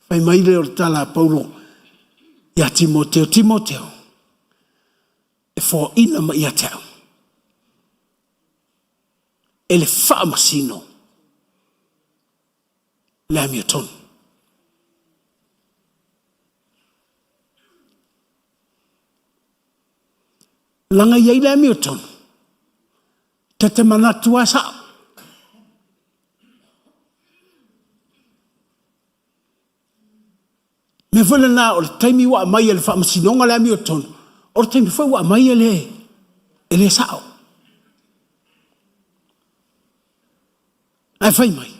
Fai mai lea o le tala a Paulo ia Timoteo, Timoteo, e foaina mai ia te au e le faamasino le amiotonu. Laga i ai le amiotonu, ta te manatu a sao. Mea foi lena o le taimi ua aumai e le faamasinoga le amiotonu, o le taimi foi ua aumai e le, e le sao. Ae fai mai,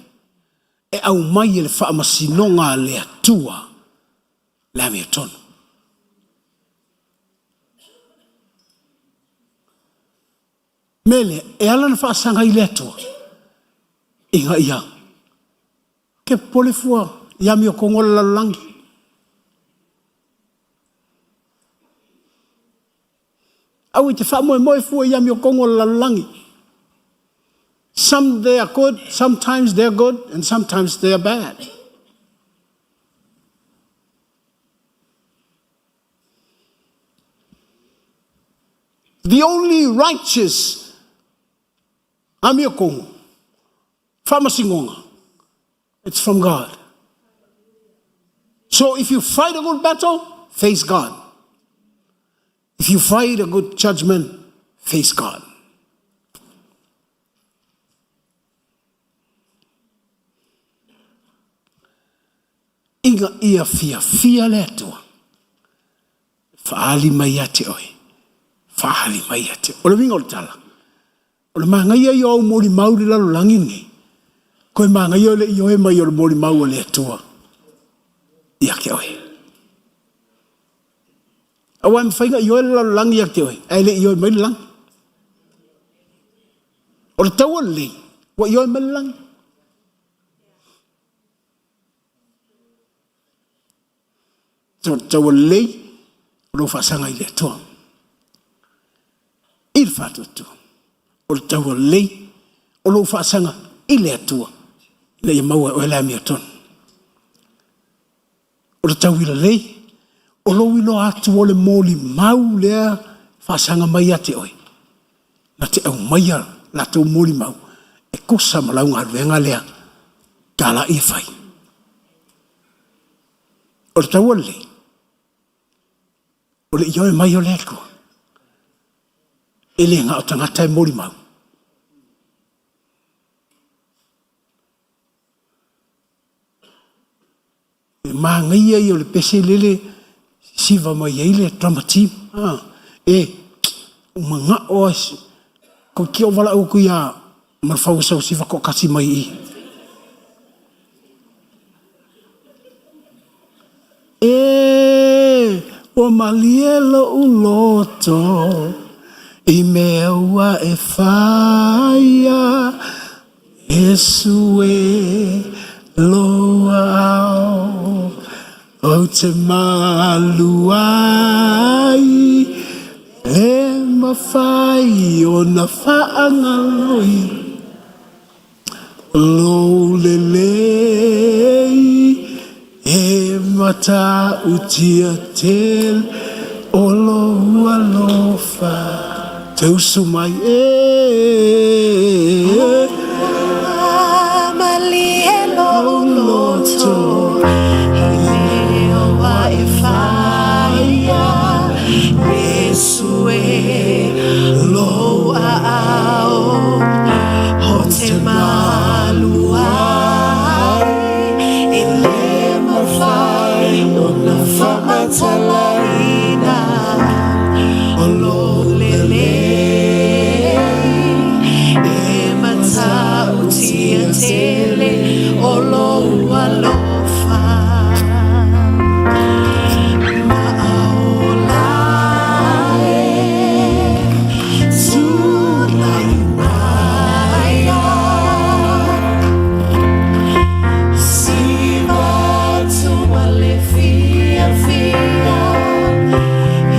e aumai e le faamasinoga a le Atua le amiotonu. Mea lea, e ala ona faasaga i le Atua, ina ia ke popole fua i amiotogo o le lalolagi. Aua i te faamoemoe fua i amiotogo o le lalolagi. Some they are good, sometimes they are good, and sometimes they are bad. The only righteous amiotogo, faamasinoga, it's from God. So if you fight a good battle, face God. If you fight a good judgment, face God. Ina ia fiafia le Atua, faaali mai ia te oe, faaali mai ia te oe. O le uiga o le tala, o le manaia ia o au molimau i le lalolagi lenei, koe manaia o le ioe mai o le molimau a le Atua ia te oe. Aua e mafai ona ioe le lalolagi ia te oe, ae le ioe mai le lagi. O le taua lelei, ua ioe mai le lagi. Taua lelei, o lou faasaga i le Atua. I le faatuatua. O le taua lelei, o lou faasaga i le Atua, ina ia maua e oe le amiotonu. O le tauila lelei, o lou iloa atu o le molimau lea faasaga mai ia te oe, na te aumaia latou molimau e tusa ma lau galuega lea talai e fai. O le taua lelei, o le ioe mai o le Atua, e le na o tagata e molimau. E manaia ia o le pese lele siva mai ai le drama team. Ah, e, manao a ko ki o wala uku ia Malefau sau siva ko kasi mai i. E, ua malie lo'u loto i mea ua e faia. Iesu e lou ao, Ou te malu ai, E mawhai ona whaangaloi, Lou lelei, E matautia tele o lou alofa. Te usu mai e. Malie lou loto i mea ua e faia, Iesu e lou aao o te malu ai, e le mafai ona faamatalaina o lou lelei e matautia tele o lou alofa maaola e tulai maia siva atu ma le fiafia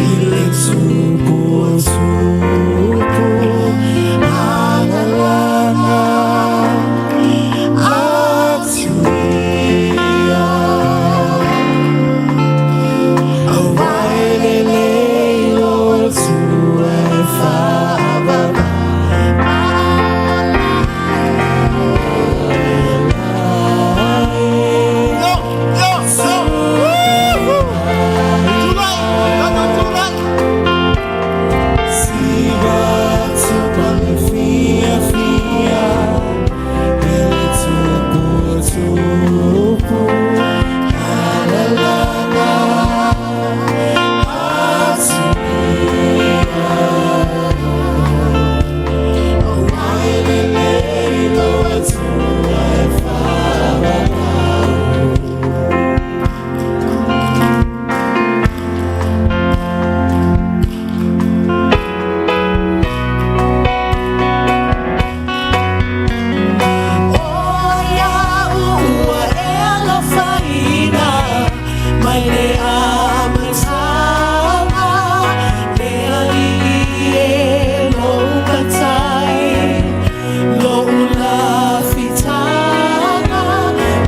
i le tupu o tupu agalana atu ia aua e lelei lo Atua e faavava Yo, yo, yo. Woo-hoo. Tulai, tatou tulai. Siva atu ma le fiafia i le tupu o tupu agalana atu ia aua e lelei lo Atua e faavavau. O ia'u ua e alofaina mai le amataga le Alii e lou matai lou lafitaga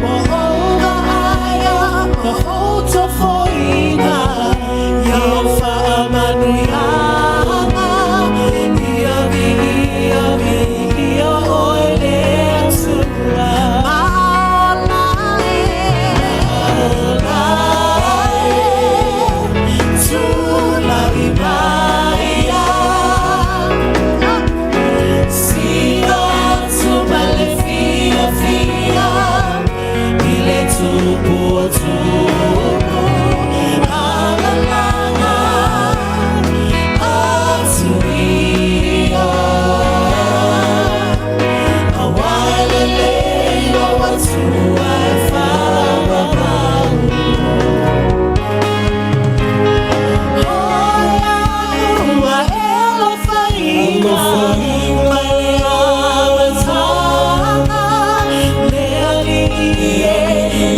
ua ou vaaia ma ou tofoina ia faamanuiaga ia viia viia oe le Atua Maaola e tulai maia siva atu ma le fiafia i le tupu o tupu agalana atu ia aua e lelei lo Atua e faavavau. Ua e alofaina mai le amataga le Alii e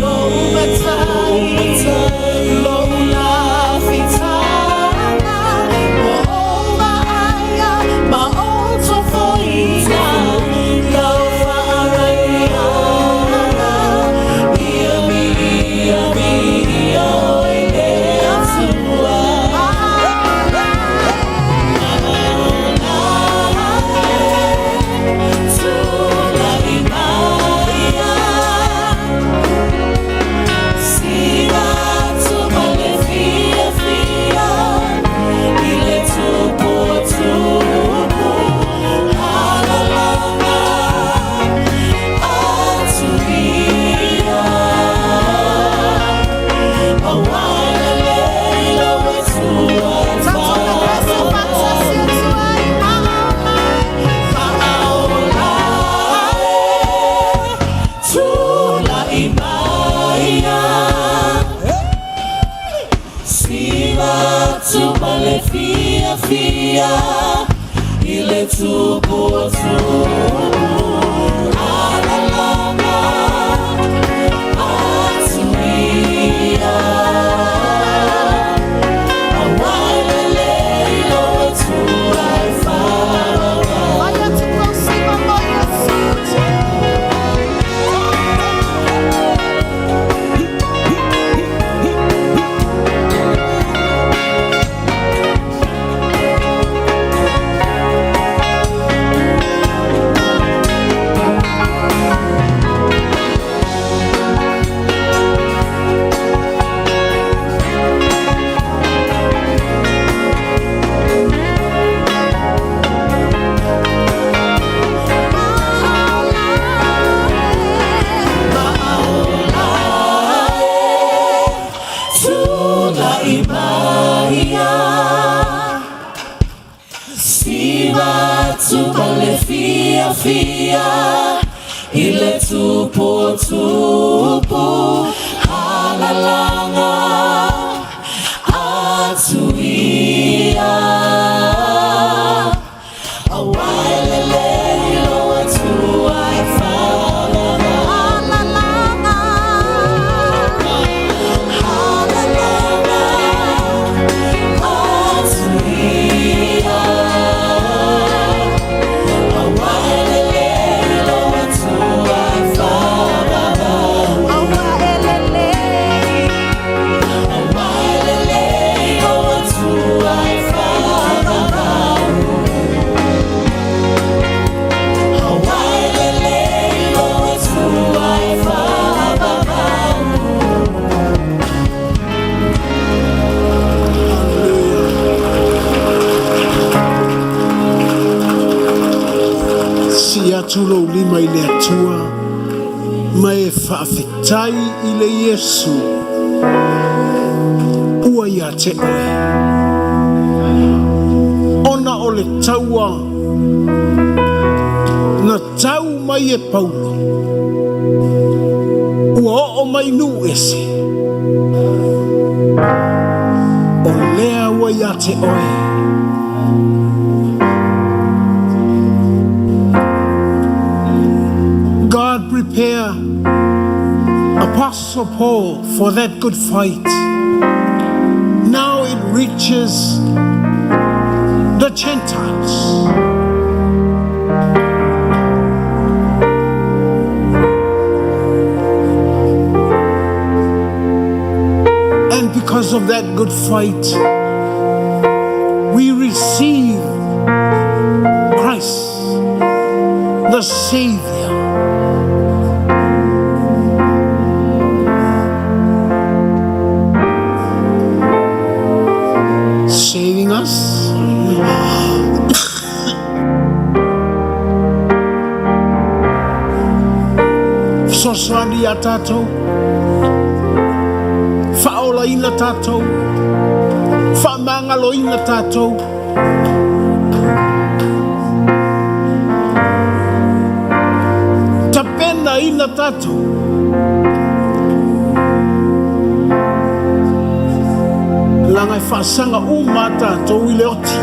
lou matai lou lafitaga ua ou vaaia ma ou tofoina lau faamanuiaga ia viia viia oe le Atua. Tulai maia siva atu ma le fiafia i le tupu o tupu agalana atu ia aua e lelei lo Atua e faavavau. Maaola e tulai maia siva atu ma le fiafia i le tupu o tupu agalana atu ia aua e lelei lo Atua e faavavau. Olha tu consigo mo Iesu. fiafia i le tuputupu halalanga atu ia. Aua e lelei lou Atua e faavavau. Halalanga, halalanga atu ia. Aua e lelei lou Atua e faavavau. Aua e lelei, aua e lelei lou Atua e faavavau. Aua e lelei lou Atua e faavavau. Sii atu lou lima i le Atua ma e faafetai i le Iesu ua ia te oe. Ona o le taua na tau mai e Paulo, ua oo mai nuu ese, o lea ua ia te oe. God prepare Apostle Paul for that good fight. Now it reaches the Gentiles. And because of that good fight, we receive Christ, the Savior. Saving us. Fesoasoani iā tatou, faaolaina tatou, faamagaloina tatou. Tapenaina tatou. Leaga e faasaga uma a tatou i le oti.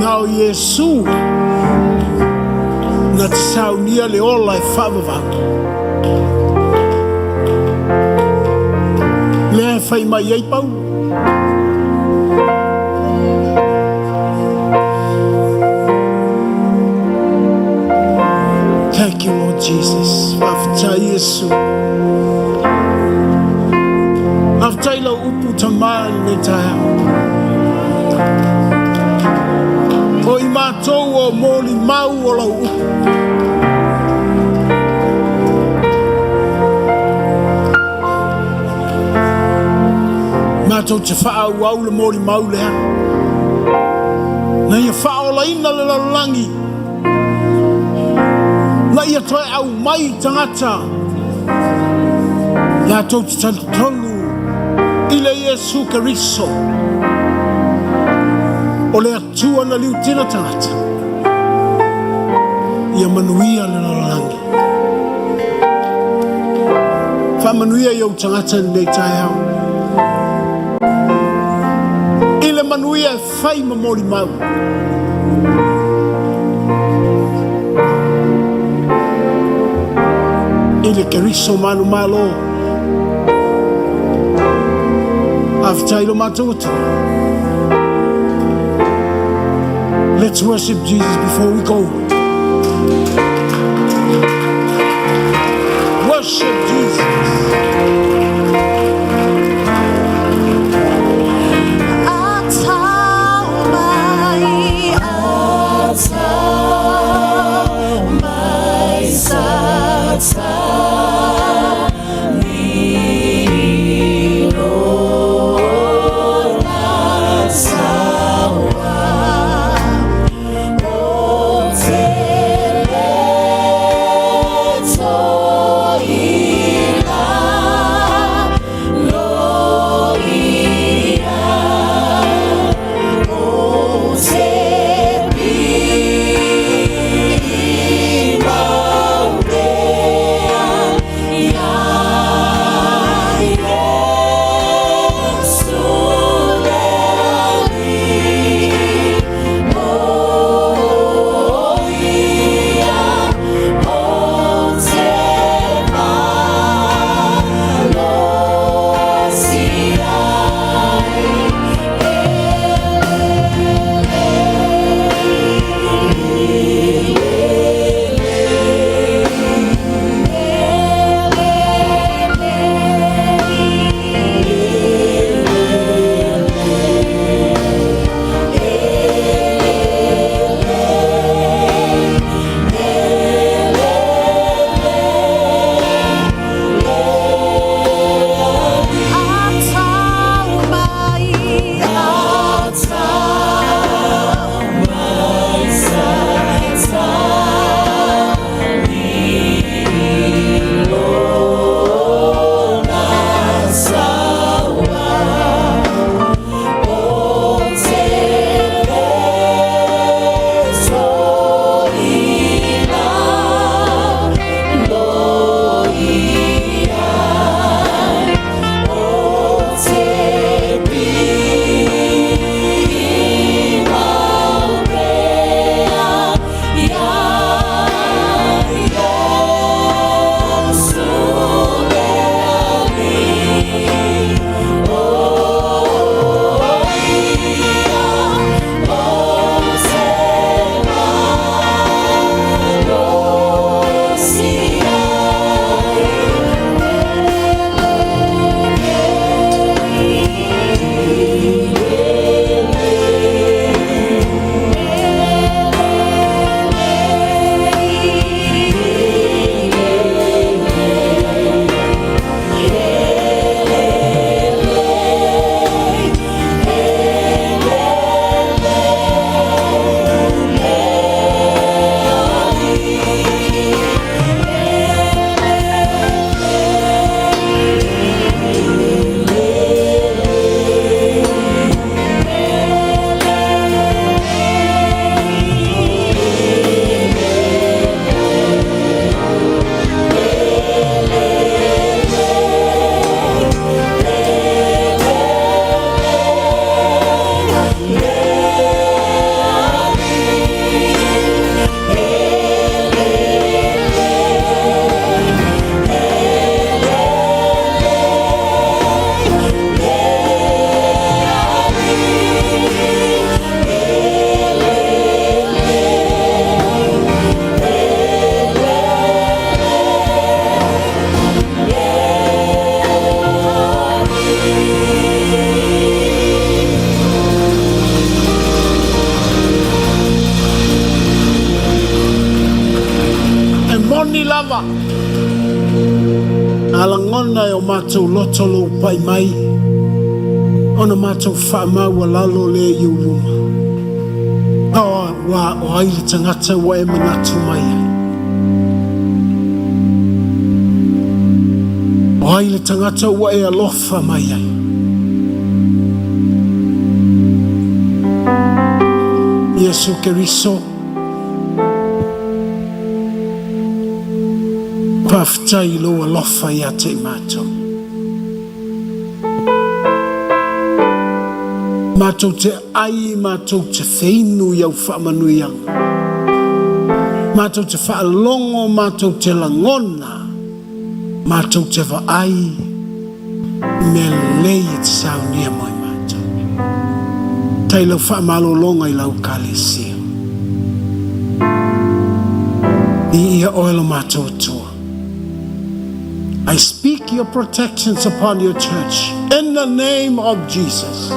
Na o Iesu na te saunia le ola e faavavau. Lea e fai mai ai Paulo. Thank you, Lord Jesus. Faafetai Iesu. Faafetai lau upu tamā i lenei taeao. O i matou o molimau o lau upu. Matou te faaauau le molimau lea. Na ia faaolaina le lalolagi. Na ia toe aumai tagata latou te talitonu i le Iesu Keriso o le Atua na liutina tagata. Ia manuia le lalolagi. Faamanuia i ou tagata i lenei taeao. I le manuia e fai ma molimau. I le Keriso manumalo. Faafetai i lo matou Atua. Let's worship Jesus before we go. Worship Jesus. Atau mai, atau mai sa ni lo na sawa o te le toila lo ia o A lagona e o matou loto lou pai mai, ona matou faamaualalo lea i ou luma. Aua o ai le tagata ua e manatu mai ai? O ai le tagata ua e alofa mai ai? Iesu Keriso, faafetai i lou alofa ia te i matou. Matou te ai, matou te feinu i au faamanuiaga. Matou te faalogo, matou te lagona, matou te vaai i mea lelei e te saunia mo i matou. Tai lau faamalologa i lau Ekalesia. Viia oe lo matou Atua. I speak your protections upon your church in the name of Jesus.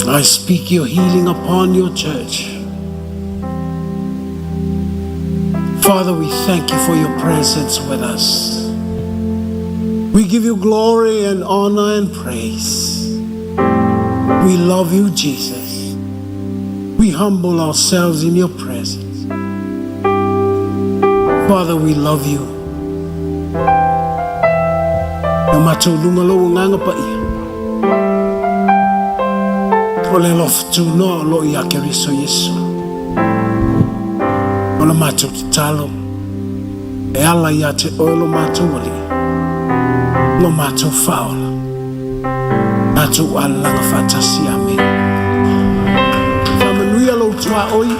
I speak your healing upon your church. Father, we thank you for your presence with us. We give you glory and honor and praise. We love you, Jesus. We humble ourselves in your presence. Father, we love you. Na matou luga lou agaga paia. O le alofa tunoa o loo ia Keriso Iesu. O la matou tatalo e ala ia te oe lo matou Alii, lo matou Faaola. Matou alalaga faatasi. Amene. Faamanuia lou tuaoi.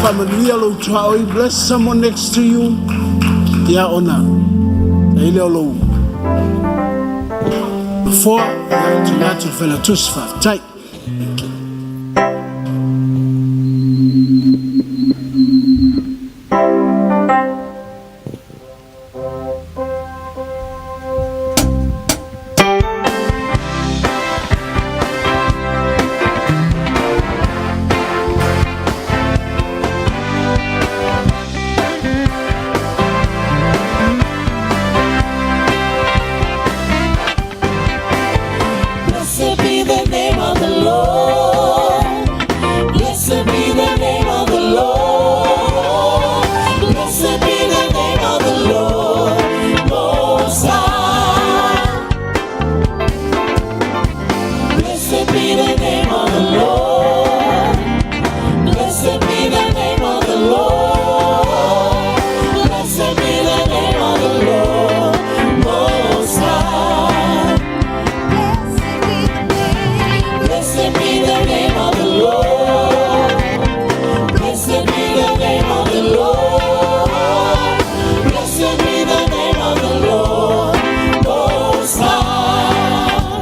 Faamanuia lou tuaoi. Bless someone next to you. Ia ona e le o lou nofoa. Ia tuuina atu i le Failautusi. Faafetai. Thank you. Blessed be the name of the Lord. Blessed be the name of the Lord. Blessed be the name of the Lord Most High. Blessed be the name of the Lord. Blessed be the name of the Lord. Blessed be the name of the Lord Most High. Blessed be the name of the Lord. Blessed be the name of the Lord. Blessed be the name of the Lord Most High.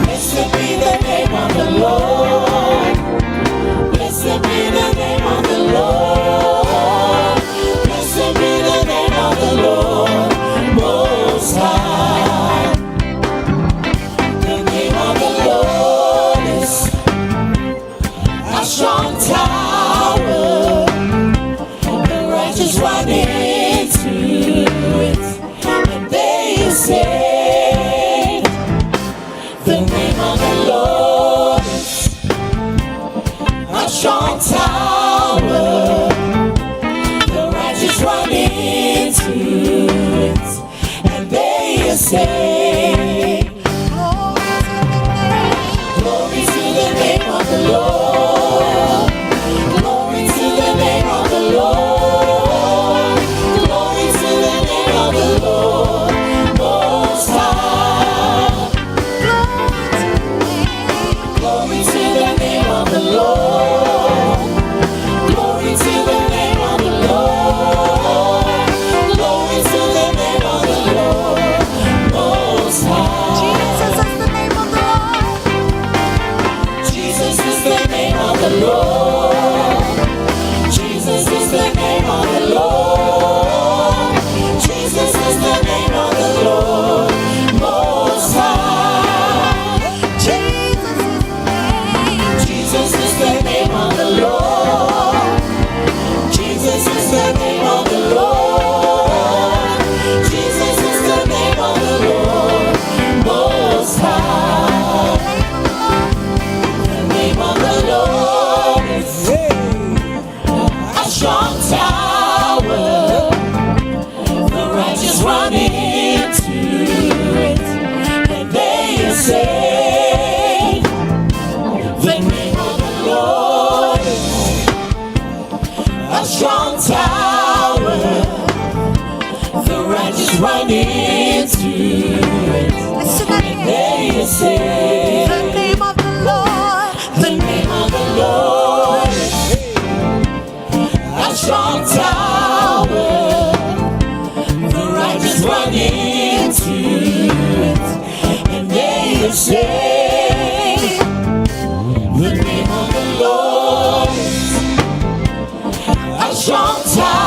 Blessed be the name of the Lord. Blessed be the name of the Lord. Blessed be the name of the Lord Most High. The name of the Lord is a strong tower. The righteous run into it, and they are saved. The name of the Lord is a strong tower. The righteous run into it, and they are saved. Glory to the name of the Lord. Glory to the name of the Lord. strong tower. The righteous run into it, and they are saved. The name of the Lord is a strong tower. The righteous run into it, Let's sing that again. they are saved. The name of the Lord. The name of the Lord is a strong tower. The righteous run into it, and they are saved. The name of the Lord is a strong tower.